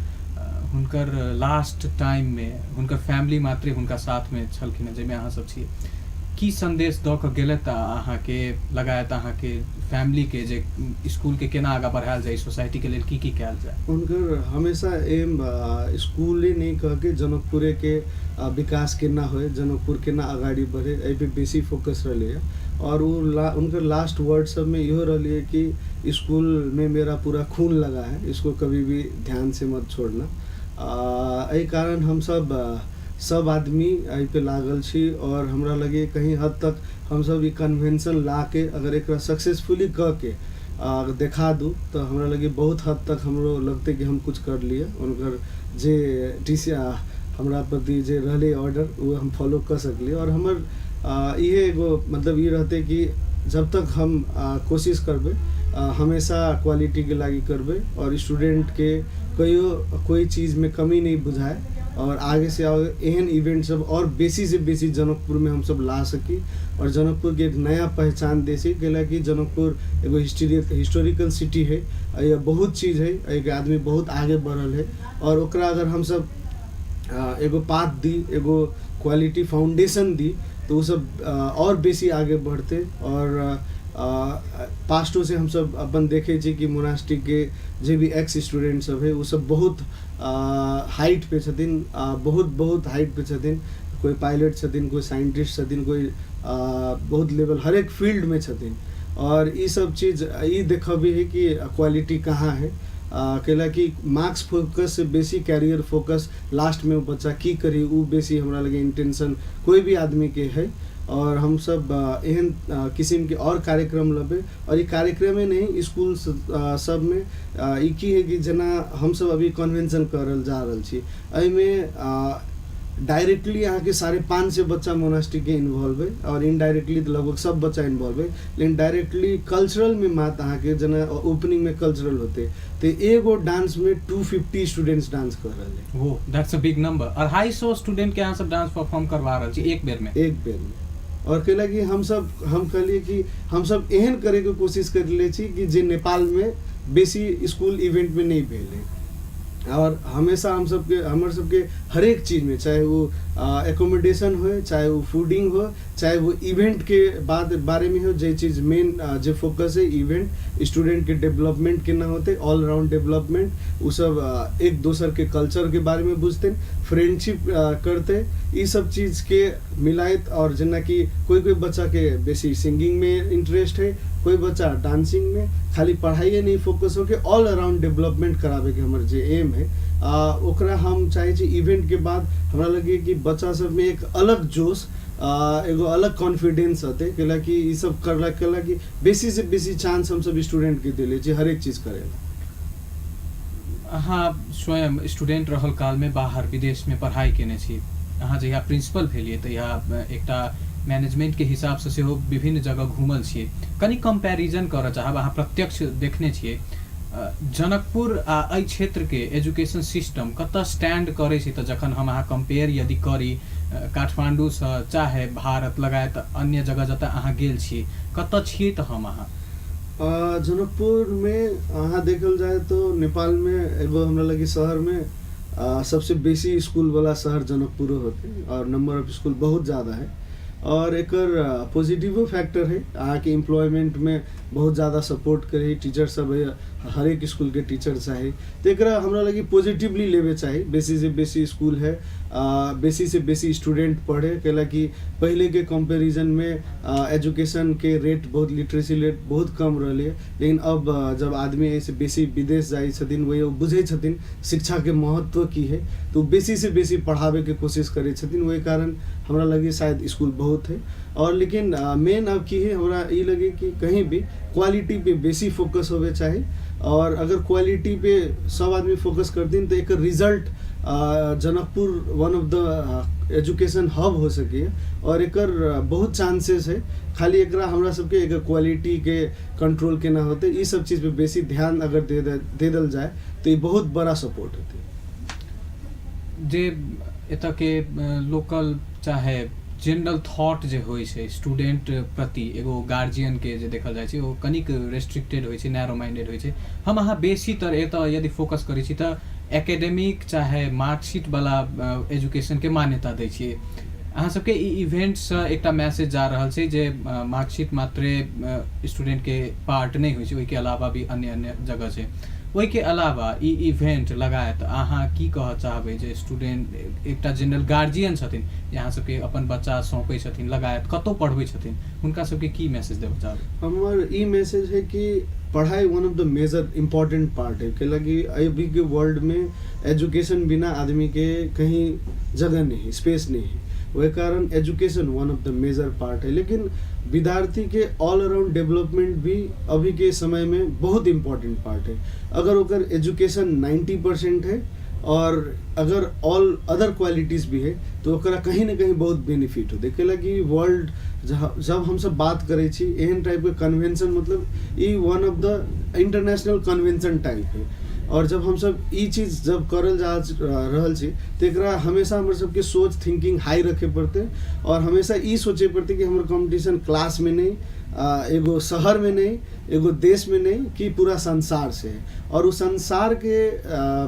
A: हुनकर लास्ट टाइममे हुनकर फैमिली मात्रे हुनका साथमे छलखिन हेँ, जाहिमे अहाँ सब छियै, की सन्देश दऽ कऽ गेलथि अहाँके लगायत अहाँके फैमिलीके, जे स्कूलके केना आगाँ बढ़ायल जाय, सोसाइटीके लेल की की कयल जाय?
B: हुनकर हमेशा एम स्कूले नहि कह के जनकपुरेके विकास केना होइ, जनकपुर केना अगाडि बढ़े, एहि पे बेसी फोकस रहलै। और ओ उनकर लास्ट वर्ड सबमे इहो रहलै कि स्कूल में मेरा पूरा खून लगा है, इसको कभी भी ध्यान से मत छोड़ना। एहि कारण हमसब सब आदमी एहि पे लागल छी और हमरा लगे कहीं हद तक हमसब ई कन्वेंशन ला के अगर एकरा सक्सेसफुली कऽ के देखा दू, तऽ हमरा लगे बहुत हद तक हमरो लगतै कि हम कुछ कर लिए, हुनकर जे डी सी हमरा प्रति जे रहलै ऑर्डर, ओ हम फॉलो कऽ सकलियै। और हमर इहे एगो मतलब ई रहतै कि जब तक हम कोशिश करबै, हमेशा क्वालिटीके लागि करबै और स्टूडेंटके कहियो कोई चीजमे कमी नहि बुझाए और आगे से और एहन इवेंट सब और बेसी से बेसी जनकपुरमे हमसब ला सकी और जनकपुरके एक नया पहचान दे सकी, कैलाकि जनकपुर एगो हिस्टोरिकल सिटी है, यह बहुत चीज है, एहिके आदमी बहुत आगे बढ़ल है और ओकरा अगर हमसब एगो पाथ दी, एगो क्वालिटी फाउंडेशन दी, तऽ ओसब आओर बेसी आगे बढ़तै। आओर पास्टोसँ हमसब अपन देखै छी कि मोनास्टिकके जे भी एक्स स्टूडेंट सब है ओसब बहुत हाइट पे छथिन, बहुत बहुत हाइट पे छथिन। कोइ पायलट छथिन, कोइ साइंटिस्ट छथिन, कोइ बहुत लेवल हरेक फील्डमे छथिन। और ई सब चीज ई देखबी है कि क्वालिटी कहाँ है, कैला कि मार्क्स फोकस से बेसी कैरियर फोकस, लास्टमे ओ बच्चा की करी ओ बेसी हमरा लगे इंटेंशन कोई भी आदमीके है। और हमसब एहन किसिमके और कार्यक्रम लबै। और ई कार्यक्रमे नहि, स्कूल सबमे ई की है कि जेना हमसब अभी कन्वेंशन करल जा रहल छी, एहिमे डायरेक्टली अहाँके 550 बच्चा मोनास्टिकके इन्वॉल्व है और इनडायरेक्टली तऽ लगभग सब बच्चा इन्वॉल्व है, लेकिन डायरेक्टली कल्चरलमे मात्र अहाँके जेना ओपनिंगमे कल्चरल होतै तऽ एगो डांसमे 250 स्टूडेंट्स डांस कर रहल है।
A: वो that's a big number. 250 student के अहाँ सब डांस परफॉर्म करवा रहल छी एक बेर में?
B: एक बेर में। और कैला कि हमसब, हम कहलिए कि हमसब एहन करैके कोशिश करले छी कि जे नेपालमे बेसी स्कूल इवेंटमे नहि भेल है। और हमेशा हम सबके, हमर सबके हरेक चीजमे, चाहे वो एकोमोडेशन हो, चाहे वो फूडिंग हो, चाहे वो इवेंट के बाद बारेमे हो, जे चीज मेन जे फोकस है इवेंट स्टूडेंट के डेवलपमेंट केना होते, ऑलराउंड डेवलपमेंट, उ सब एक दोसर के कल्चर के बारे में बुझते, फ्रेंडशिप करते, ई सब चीज के मिलाइत। और जेना कि कोई कोई बच्चा के बेसी सिंगिंग में इंटरेस्ट है, कोई बच्चा डांसिंग में, खाली पढ़ाइए नहीं फोकस होके ऑल अराउंड डेवलपमेंट कराबे के हमर जे एम है, ओकरा हम चाहे छी इवेंट के बाद हमरा लगे कि बच्चा सब में एक अलग जोश, एगो अलग कॉन्फिडेंस अतै, कैला कि ई सब करला कैला कि बेसी से बेसी चांस हम सब स्टूडेंट के देले छी हरेक चीज करेला।
A: अहाँ स्वयं स्टूडेंट रहल कालमे बाहर विदेशमे पढ़ाइ केने छी, अहाँ जहिया प्रिंसिपल भेलियै तहिया एकटा मैनेजमेंटके हिसाबसँ सेहो विभिन्न जगह घूमल छियै, कनि कंपैरिजन करऽ चाहब, अहाँ प्रत्यक्ष देखने छियै जनकपुर आ एहि क्षेत्रके एजुकेशन सिस्टम कतऽ स्टैंड करै छै, तऽ जखन हम अहाँ कम्पेयर यदि करी काठमाण्डूसँ चाहे भारत लगायत अन्य जगह जतऽ अहाँ गेल छी, कतऽ छियै तऽ हम अहाँ?
B: जनकपुरमे अहाँ देखल जाय तो नेपालमे एगो हमरा लगे शहरमे सबसे बेसी स्कूल वाला शहर जनकपुरो होते और नंबर ऑफ स्कूल बहुत ज़्यादा है। और एकर पॉजिटिवो फैक्टर है, अहाँके एम्प्लॉयमेंटमे बहुत ज़्यादा सपोर्ट करे, टीचर सब है, हरेक स्कूल के टीचर चाही, तऽ एकरा हमरा लगे पॉजिटिवली लेवे चाही। बेसी से बेसी स्कूल है, बेसी से बेसी स्टूडेंट पढ़े, कैला कि पहले के कंपैरिजन में एजुकेशन के रेट बहुत, लिटरेसी रेट बहुत कम रहलै, लेकिन अब जब आदमी एहिसँ बेसी विदेश जाइ छथिन, वही बुझै छथिन शिक्षाके महत्व की है, तऽ ओ बेसी से बेसी पढ़ाबैके कोशिश करै छथिन। ओहि कारण हमरा लगे शायद स्कूल बहुत है। और लेकिन मेन अब की है, हमरा ई लगे कि कहीं भी क्वालिटी पे बेसी फोकस होवे चाही, और अगर क्वालिटी पे सब आदमी फोकस करथिन तऽ एकर result Janakpur one of the education hub हो सके और एकर बहुत चांसेस है। खाली एकरा हमरा सबके एकर क्वालिटी के कंट्रोल केना होते, ई सब चीज पे बेसी ध्यान अगर दे दल जाए तो ई बहुत बड़ा सपोर्ट होते।
A: जे एतऽ के लोकल चाहे जनरल थॉट जे होइ छै स्टूडेंट प्रति, एगो गार्जियन के जे देखल जाइ छै ओ कनिक रेस्ट्रिक्टेड होइ छै, नैरो माइंडेड होइ छै। हम अहाँ बेसीतर एतऽ यदि फोकस करै छी तऽ एकेडमिक चाहे मार्कशीट वाला एजुकेशन के मान्यता दै छियै। अहाँ सबके ई इवेंटसँ एकटा मैसेज जा रहल छै जे मार्कशीट मात्रे स्टूडेंट के पार्ट नहि होइ छै, ओहिके अलावा भी अन्य अन्य जगह छै। ओहिके अलावा ई इवेंट लगायत अहाँ की कहऽ चाहबै जे स्टूडेंट एकटा जनरल गार्जियन छथिन जे अहाँ सबके अपन बच्चा सौंपै छथिन लगायत कतहु पढ़बै छथिन, हुनका सबके की मैसेज देबऽ चाहबै?
B: हमर ई मैसेज है कि पढ़ाई one of the major important part है, कैला कि अभी के वर्ल्ड में एजुकेशन बिना आदमी के कहीं जगह नहीं है, स्पेस नहीं है। वही कारण education one of the major part है। लेकिन विद्यार्थी के ऑल अराउंड डेवलपमेंट भी अभी के समय में बहुत इम्पोर्टेंट पार्ट है। अगर ओकर एजुकेशन 90% है और अगर ऑल अदर क्वालिटीज़ भी है तो ओकरा कहीं ना कहीं बहुत बेनिफिट होते। कैला कि वर्ल्ड जब हम सब बात करै छी एहन टाइपके कन्वेंशन, मतलब ई one of the international convention type है। और जब हम सब ई चीज जब करल जा रहल छी तऽ एकरा हमेशा हमर सबके सोच थिंकिंग हाई रखे पड़तै और हमेशा ई सोचे पड़तै कि हमर कॉम्पिटिशन क्लास में नहीं, एगो शहर में नहीं, एगो देश में नहीं, कि पूरा संसार से है। और उस संसार के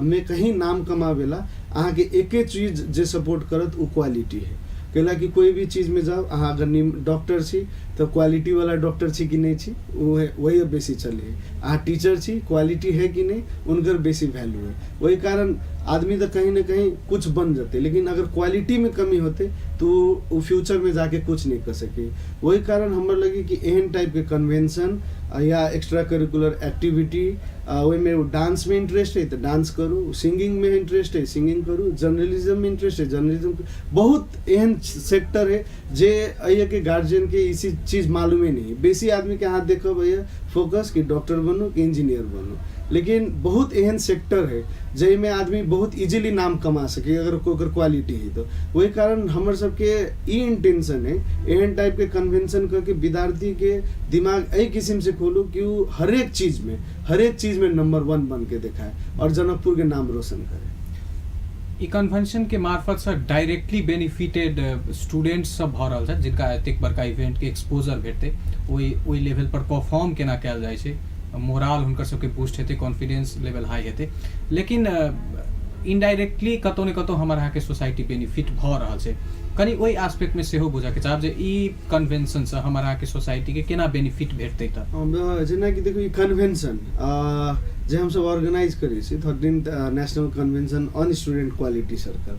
B: में कहीं नाम कमावेला अहाँके एके चीज जे सपोर्ट करत ओ क्वालिटी है। कैला कि कोई भी चीजमे जाउ अहाँ, अगर डॉक्टर छी तऽ क्वालिटी वाला डॉक्टर छी कि नहि छी, वही बेसी चलै है। अहाँ टीचर छी, क्वालिटी है कि नहि, हुनकर बेसी वैल्यू है। ओहि कारण आदमी तऽ कहीं ने कहीं कुछ बन जेतै, लेकिन अगर क्वालिटीमे कमी होतै तऽ ओ फ्यूचरमे जाके कुछ नहि कऽ सकै। ओहि कारण हमर लगे कि एहन टाइपके कन्वेंशन या एक्स्ट्रा करिकुलर एक्टिविटी, ओहिमे डांसमे इंटरेस्ट है तऽ डांस करू, सिंगिंगमे इंटरेस्ट है सिंगिंग करू, जर्नलिज्ममे इंटरेस्ट है जर्नलिज्म। बहुत एहन सेक्टर है जे एहिके गार्जियनके ई चीज मालूमे नहि है। बेसी आदमीके अहाँ देखब है फोकस कि डॉक्टर बनू कि इंजीनियर बनू, लेकिन बहुत एहन सेक्टर है जाहिमे आदमी बहुत इजीली नाम कमा सकै अगर ओकर क्वालिटी है। तऽ ओहि कारण हमर सबके ई इंटेंशन है एहन टाइपके कन्वेंशन करके विद्यार्थीके दिमाग एहि किसिमसँ खोलू कि ओ हरेक चीजमे नंबर वन बन के देखाए और जनकपुरके नाम रोशन करे।
A: ई कन्वेंशन के मार्फत से डायरेक्टली बेनिफिटेड स्टूडेंट्स सब भऽ रहल छथि, जिनका एतेक बड़का इवेंट के एक्सपोजर भेटतै, ओहि ओहि लेवल पर परफॉर्म केना कयल जाइ छै, मोराल हुनकर सबके बूस्ट हेतै, कॉन्फिडेंस लेवल हाई हेतै। लेकिन इनडायरेक्टली कतौ ने कतौ हमर अहाँके सोसाइटी बेनिफिट भऽ रहल छै। कनि ओहि आस्पेक्टमे सेहो बुझऽके चाहब जे ई कन्वेंशनसँ हमर अहाँके सोसाइटीके केना बेनिफिट भेटतै तऽ।
B: जेनाकि देखू, ई कन्वेंशन जे हमसब ऑर्गेनाइज करै छी, 13 National Convention on Student Quality Circle,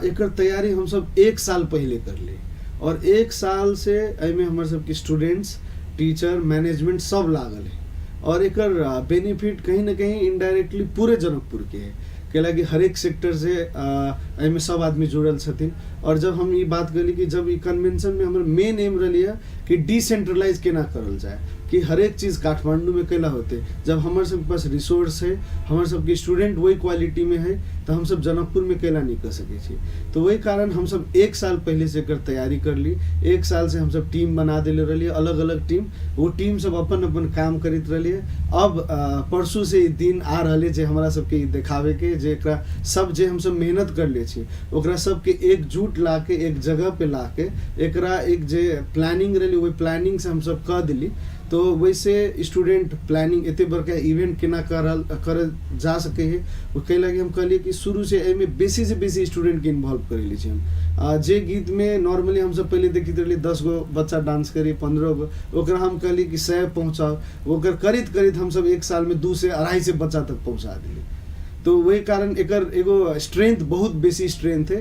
B: एकर तैयारी हमसब एक साल पहिले करली और एक साल से एहिमे हमर सबके स्टूडेंट्स, टीचर, मैनेजमेंट सब लागल है। और एकर बेनिफिट कहीं ना कहीं इनडायरेक्टली पूरे जनकपुरके है, कैलाकि हरेक सेक्टर से एहिमे सब आदमी जुड़ल छथिन। और जब हम ई बात करली कि जब ई कन्वेंशनमे हमर मेन एम रहली है कि डिसेंट्रलाइज केना करल जाए, कि हरेक चीज काठमांडूमे कैला होते, जब हमर सबके पास रिसोर्स है, हमर सबके स्टूडेंट वही क्वालिटीमे है, तऽ हमसब जनकपुरमे कैला नहि कऽ सकै छी? तऽ ओहि कारण हमसब एक साल पहिले से एकर तैयारी करली। एक साल से हमसब टीम बना देले रहलियै, अलग अलग टीम। ओ टीम सब अपन अपन काम करैत रहलियै। अब परसू से ई दिन आ रहल है जे हमरा सबके ई देखाबेके जे एकरा सब जे हमसब मेहनत करले छी, ओकरा सबके एकजुट लाके, एक जगह पे लाके, एकरा एक जे प्लानिंग रहलै, ओहि प्लानिंग से हमसब कऽ देली। तो वैसे स्टूडेंट प्लानिंग एते बड़का इवेंट केना करल करल जा सकै है, ओ कै लागी हम कहलियै कि शुरू से एहिमे बेसी से बेसी स्टूडेंटके इन्वॉल्व करेले छी हम। जे गीतमे नॉर्मली हमसब पहिले देखैत रहलियै 10 गो बच्चा डांस करी, 15 गो, ओकरा हम कहलियै कि 100 पहुँचाउ। ओकर करैत करैत हमसब एक सालमे 200, 250 बच्चा तक पहुँचा देली। तो वही कारण एकर एगो स्ट्रेंथ, बहुत बेसी स्ट्रेंथ है।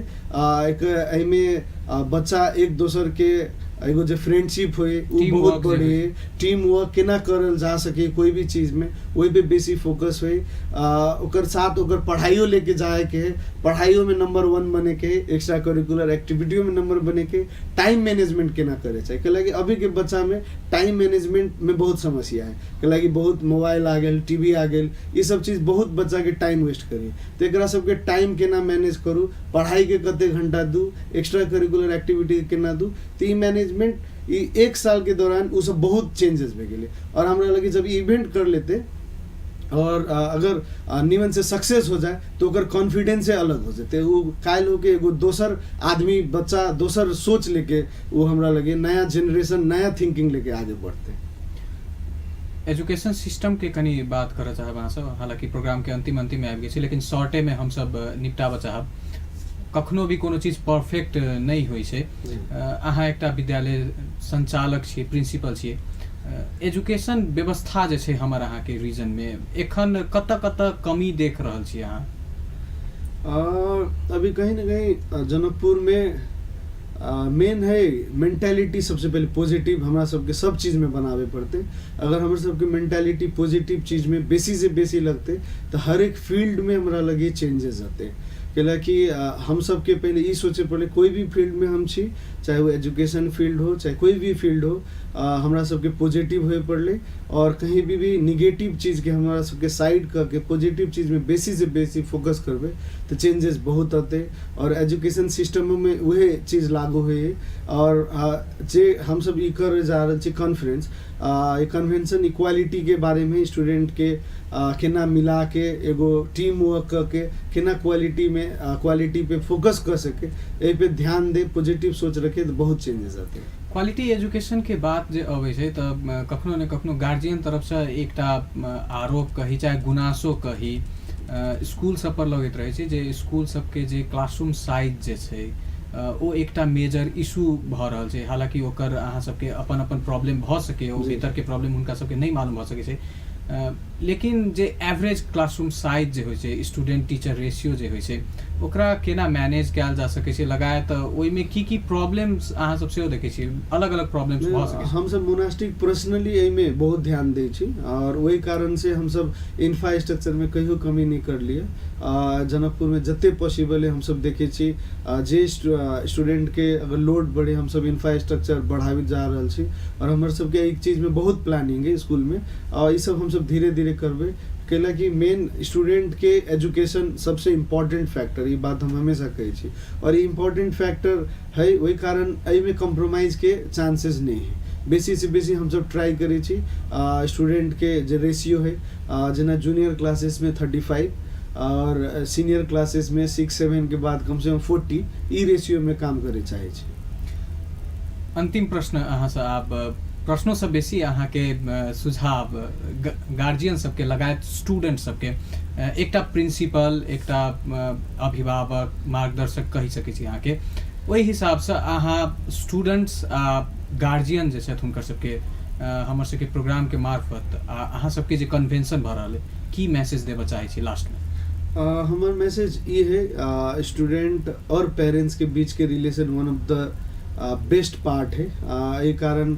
B: एक एहिमे बच्चा एक दोसर के एगो जे फ्रेंडशिप होय, उ
A: टीम
B: बहुत
A: वर्क जे
B: बढ़े।
A: होइ।
B: टीम वर्क केना करल जा सके कोई भी चीज में, ओहि पे बेसी फोकस होय। ओकर साथ ओकर पढ़ाइयो लेके जाए के है, पढ़ाइयो में नंबर वन बने के है, एक्स्ट्रा करिकुलर एक्टिविटियो में नंबर बने के, टाइम मैनेजमेंट केना करे छै, कैलाकि अभी के बच्चा में टाइम मैनेजमेंट में बहुत समस्या है, कैलाकि बहुत मोबाइल आ गेल, टीवी आ गेल, ई सब चीज बहुत बच्चा के टाइम वेस्ट करे। तऽ एकरा सबके टाइम केना मैनेज करू, पढ़ाई के कते घंटा दू, एक्स्ट्रा करिकुलर एक्टिविटी केना दू, तऽ ई मैनेजमेंट ई एक साल के दौरान ओ सब बहुत चेंजेस भए गेलै। और हमरा लगे जब इवेंट कर लेते और अगर निमन से सक्सेस हो जाए, तो ओकर कॉन्फिडेंसे अलग हो जेतै। ओ काल्हि होके एगो दोसर आदमी, बच्चा दोसर सोच लेके, ओ हमरा लगे नया जेनरेशन, नया थिंकिंग लेके आगे बढ़तै।
A: एजुकेशन सिस्टम के कनि बात करऽ चाहब अहाँसँ। हालाँकि प्रोग्रामके अंतिम अंतिममे आबि गेल छी, लेकिन शॉर्टेमे हमसब निपटाबऽ चाहब। कखनो भी कोनो चीज परफेक्ट नहि होइ छै। अहाँ एकटा विद्यालय संचालक छियै, प्रिंसिपल छियै। एजुकेशन व्यवस्था जे छै हमर अहाँके रीजनमे, एखन कतऽ कतऽ कमी देख रहल छियै अहाँ?
B: अभी कहीं ना कहीं जनकपुर में मेन है मेंटालिटी। सबसे पहले पॉजिटिव हमरा सबके सब चीज में बनावे पड़ते। अगर हमर सबके मेंटालिटी पॉजिटिव चीज में बेसी से बेसी लगते, तऽ हर एक फील्ड में हमरा लगे चेंजेस आते। कैलाकि हम सबके पहले ई सोचे पड़ले, कोई भी फील्ड में हम छी, चाहे वो एजुकेशन फील्ड हो, चाहे कोई भी फील्ड हो, हमरा सबके पॉजिटिव होए पड़ले और कहीं भी निगेटिव चीजके हमरा सबके साइड कऽ के पॉजिटिव चीजमे बेसी से बेसी फोकस करबै, तऽ चेंजेस बहुत अतै। और एजुकेशन सिस्टममे उहे चीज लागू होइ। और जे हमसब ई करे जा रहल छी कॉन्फ्रेंस, ई कन्वेंशन इक्वालिटीके बारेमे, स्टूडेंटके केना मिलाके एगो टीम वर्क कऽ के केना क्वालिटीमे, क्वालिटी पे फोकस कऽ सके, एहि पे ध्यान दे, पॉजिटिव सोच रखे, तऽ बहुत चेंजेस अतै।
A: क्वालिटी एजुकेशन के बात जे अबै छै, तऽ कखनो ने कखनो गार्जियन तरफसँ एकटा आरोप कही चाहे गुनासो कही, स्कूल सब पर लगैत रहै छै जे स्कूल सबके जे क्लासरूम साइज जे छै, ओ एकटा मेजर इशू भऽ रहल छै। हालाँकि ओकर अहाँ सबके अपन अपन प्रॉब्लम भऽ सकैए, ओ भीतरके प्रॉब्लम हुनका सबके नहि मालूम भऽ सकै छै, लेकिन जे एवरेज क्लासरूम साइज जे होइ छै, स्टूडेंट टीचर रेशियो जे होइ छै, ओकरा केना मैनेज कयल जा सकै छै, लगायत ओहिमे की की प्रॉब्लम्स अहाँ सब सेहो देखै छियै, अलग अलग प्रॉब्लम्स भऽ सकै छै।
B: हमसब मोनास्टिक पर्सनली एहिमे बहुत ध्यान दै छी आओर ओहि कारणसँ हमसब इंफ्रास्ट्रक्चरमे कहियो कमी नहि करलियै। जनकपुरमे जते पॉसिबल है हमसब देखै छी, जे स्टूडेंटके अगर लोड बढ़े हमसब इंफ्रास्ट्रक्चर बढ़ाबैत जा रहल छी आओर हमर सबके एहि चीजमे बहुत प्लानिंग है इसकुलमे, आओर ई सब हमसब धीरे धीरे करबै, कैलाकि मेन स्टूडेंटके एजुकेशन सबसँ इम्पोर्टेंट फैक्टर, ई बात हम हमेशा कहै छी, आओर ई इम्पोर्टेंट फैक्टर है, ओहि कारण एहिमे कॉम्प्रोमाइजके चांसेस नहि है। बेसीसँ बेसी हमसब ट्राई करै छी स्टूडेंटके जे रेशियो है, जेना जूनियर क्लासेसमे 35 आओर सीनियर क्लासेसमे 6 7 के बाद कमसँ कम 40, ई रेशियोमे काम करै चाहै छी।
A: अन्तिम प्रश्न अहाँसँ आब, प्रश्नोसँ बेसी अहाँके सुझाव गार्जियन सबके लगायत स्टूडेंट सबके, एकटा प्रिंसिपल, एकटा अभिभावक, मार्गदर्शक कहि सकै छी अहाँके, ओहि हिसाबसँ अहाँ स्टूडेंट्स आ गार्जियन जे छथि हुनकर सबके हमर सबके प्रोग्रामके मार्फत आ अहाँ सबके जे कन्वेंशन भऽ रहल अइ, की मैसेज देबऽ चाहै छी लास्टमे?
B: हमर मैसेज ई है, स्टूडेंट और पेरेंट्स के बीच के relation one of the best part है। एहि कारण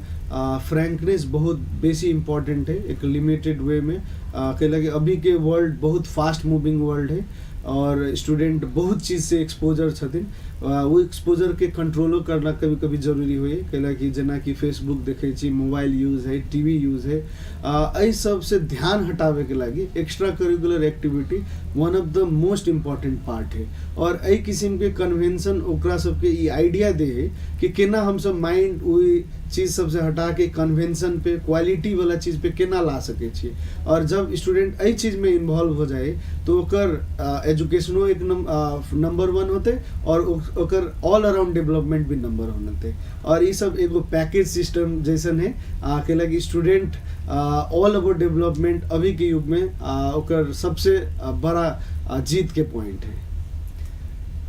B: फ्रैंकनेस बहुत बेसी इम्पोर्टेंट है एक लिमिटेड वे में, कैलाकि अभी के वर्ल्ड बहुत फास्ट मूविंग वर्ल्ड है और स्टूडेंट बहुत चीज से एक्सपोजर छथिन, ओ एक्सपोजर के कंट्रोलो करना कभी कभी जरूरी होइए, कैलाकि जेनाकि फेसबुक देखै छी, मोबाइल यूज है, टीवी यूज है, एहि सबसे ध्यान हटाबैके लागि extra curricular activity one of the most important part है। और एहि किसिमके कन्वेंशन ओकरा सबके ई आइडिया दे है कि केना हमसब माइंड ओहि चीज सबसे हटाके कन्वेंशन पे क्वालिटी वाला चीज पे केना ला सकै छियै। और जब स्टूडेंट एहि चीजमे इन्वॉल्व हो जाए तो ओकर एजुकेशनो एक नंबर 1 होते और ओकर ऑल अराउंड डेवलपमेंट भी नंबर 1 होते। और ई सब एगो पैकेज सिस्टम जैसन है, कैलाकि स्टूडेंट ऑल अबाउट डेवलपमेंट अभी के युग में ओकर सबसे बड़ा जीत के पॉइंट है।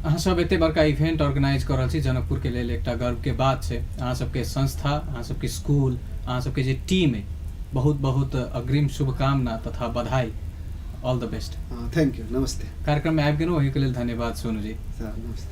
A: अहाँ सब एते बड़का इवेंट ऑर्गेनाइज कर रहल छी, जनकपुर के लेल एकटा गर्व के बात छै। अहाँ सबके संस्था, अहाँ सबके स्कूल, अहाँ सबके जे टीम है, बहुत बहुत अग्रिम शुभकामना तथा बधाई। All the best.
B: Thank you, नमस्ते।
A: कार्यक्रम में आबि गेलहुँ, ओहिके लेल धन्यवाद सोनू जी।
B: नमस्ते।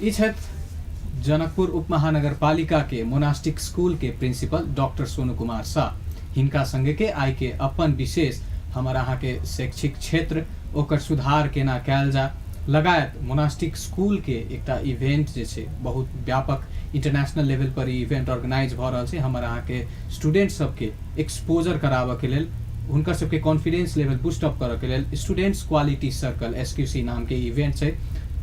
A: ई छथि जनकपुर उपमहानगरपालिका के मोनास्टिक स्कूल के प्रिंसिपल डॉक्टर सोनू कुमार शाह। हिनका संगे के आइ के अपन विशेष हमर अहाँ के शैक्षिक क्षेत्र, ओकर सुधार केना कयल जा, लगायत मोनास्टिक स्कूल के एकटा इवेंट जे छै बहुत व्यापक इंटरनेशनल लेवल पर ई इवेंट ऑर्गेनाइज भऽ रहल छै, हमर अहाँ के स्टूडेंट सबके एक्सपोजर कराबऽ के लेल, हुनकर सबके कॉन्फिडेंस लेवल बूस्ट अप करऽ के लेल स्टूडेंट्स क्वालिटी सर्कल SQC नाम के इवेंट छै।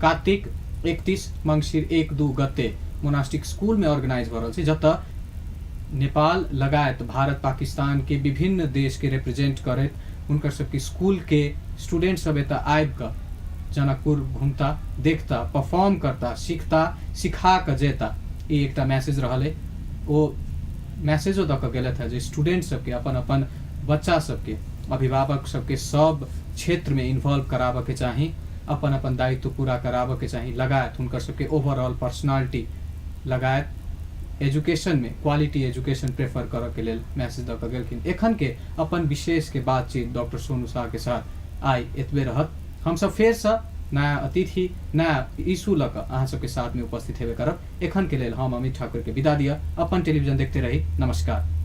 A: कार्तिक 31 मंगसिर 1-2 गते मोनास्टिक स्कूल में ऑर्गेनाइज भऽ रहल छै, जतऽ नेपाल लगायत भारत पाकिस्तान के विभिन्न देश के रिप्रेजेंट करैत हुनकर सबके स्कूल के स्टूडेंट सब एतऽ आबि कऽ जनकपुर घुमता, देखता, परफॉर्म करता, सीखता, सिखा कऽ जेता। ई एकटा मैसेज रहल अइ। ओ मैसेजो दऽ कऽ गेलथि हेँ जे स्टूडेंट सबके अपन अपन बच्चा सबके अभिभावक सबके सब क्षेत्रमे इन्वॉल्व कराबऽके चाही, अपन अपन दायित्व पूरा कराबऽके चाही, लगायत हुनकर सबके ओवरऑल पर्सनालिटी लगायत एजुकेशनमे क्वालिटी एजुकेशन प्रेफर करऽके लेल मैसेज दऽ कऽ गेलखिन। एखनके अपन विशेषके बातचीत डॉक्टर सोनू शाहके साथ आइ एतबे रहत। हमसब फेरसँ नया अतिथि, नया इशू लऽ कऽ अहाँ सबके साथमे उपस्थित हेबे करब। एखनके लेल हम अमित ठाकुरके विदा दिअ। अपन टेलीविजन देखते रही। नमस्कार।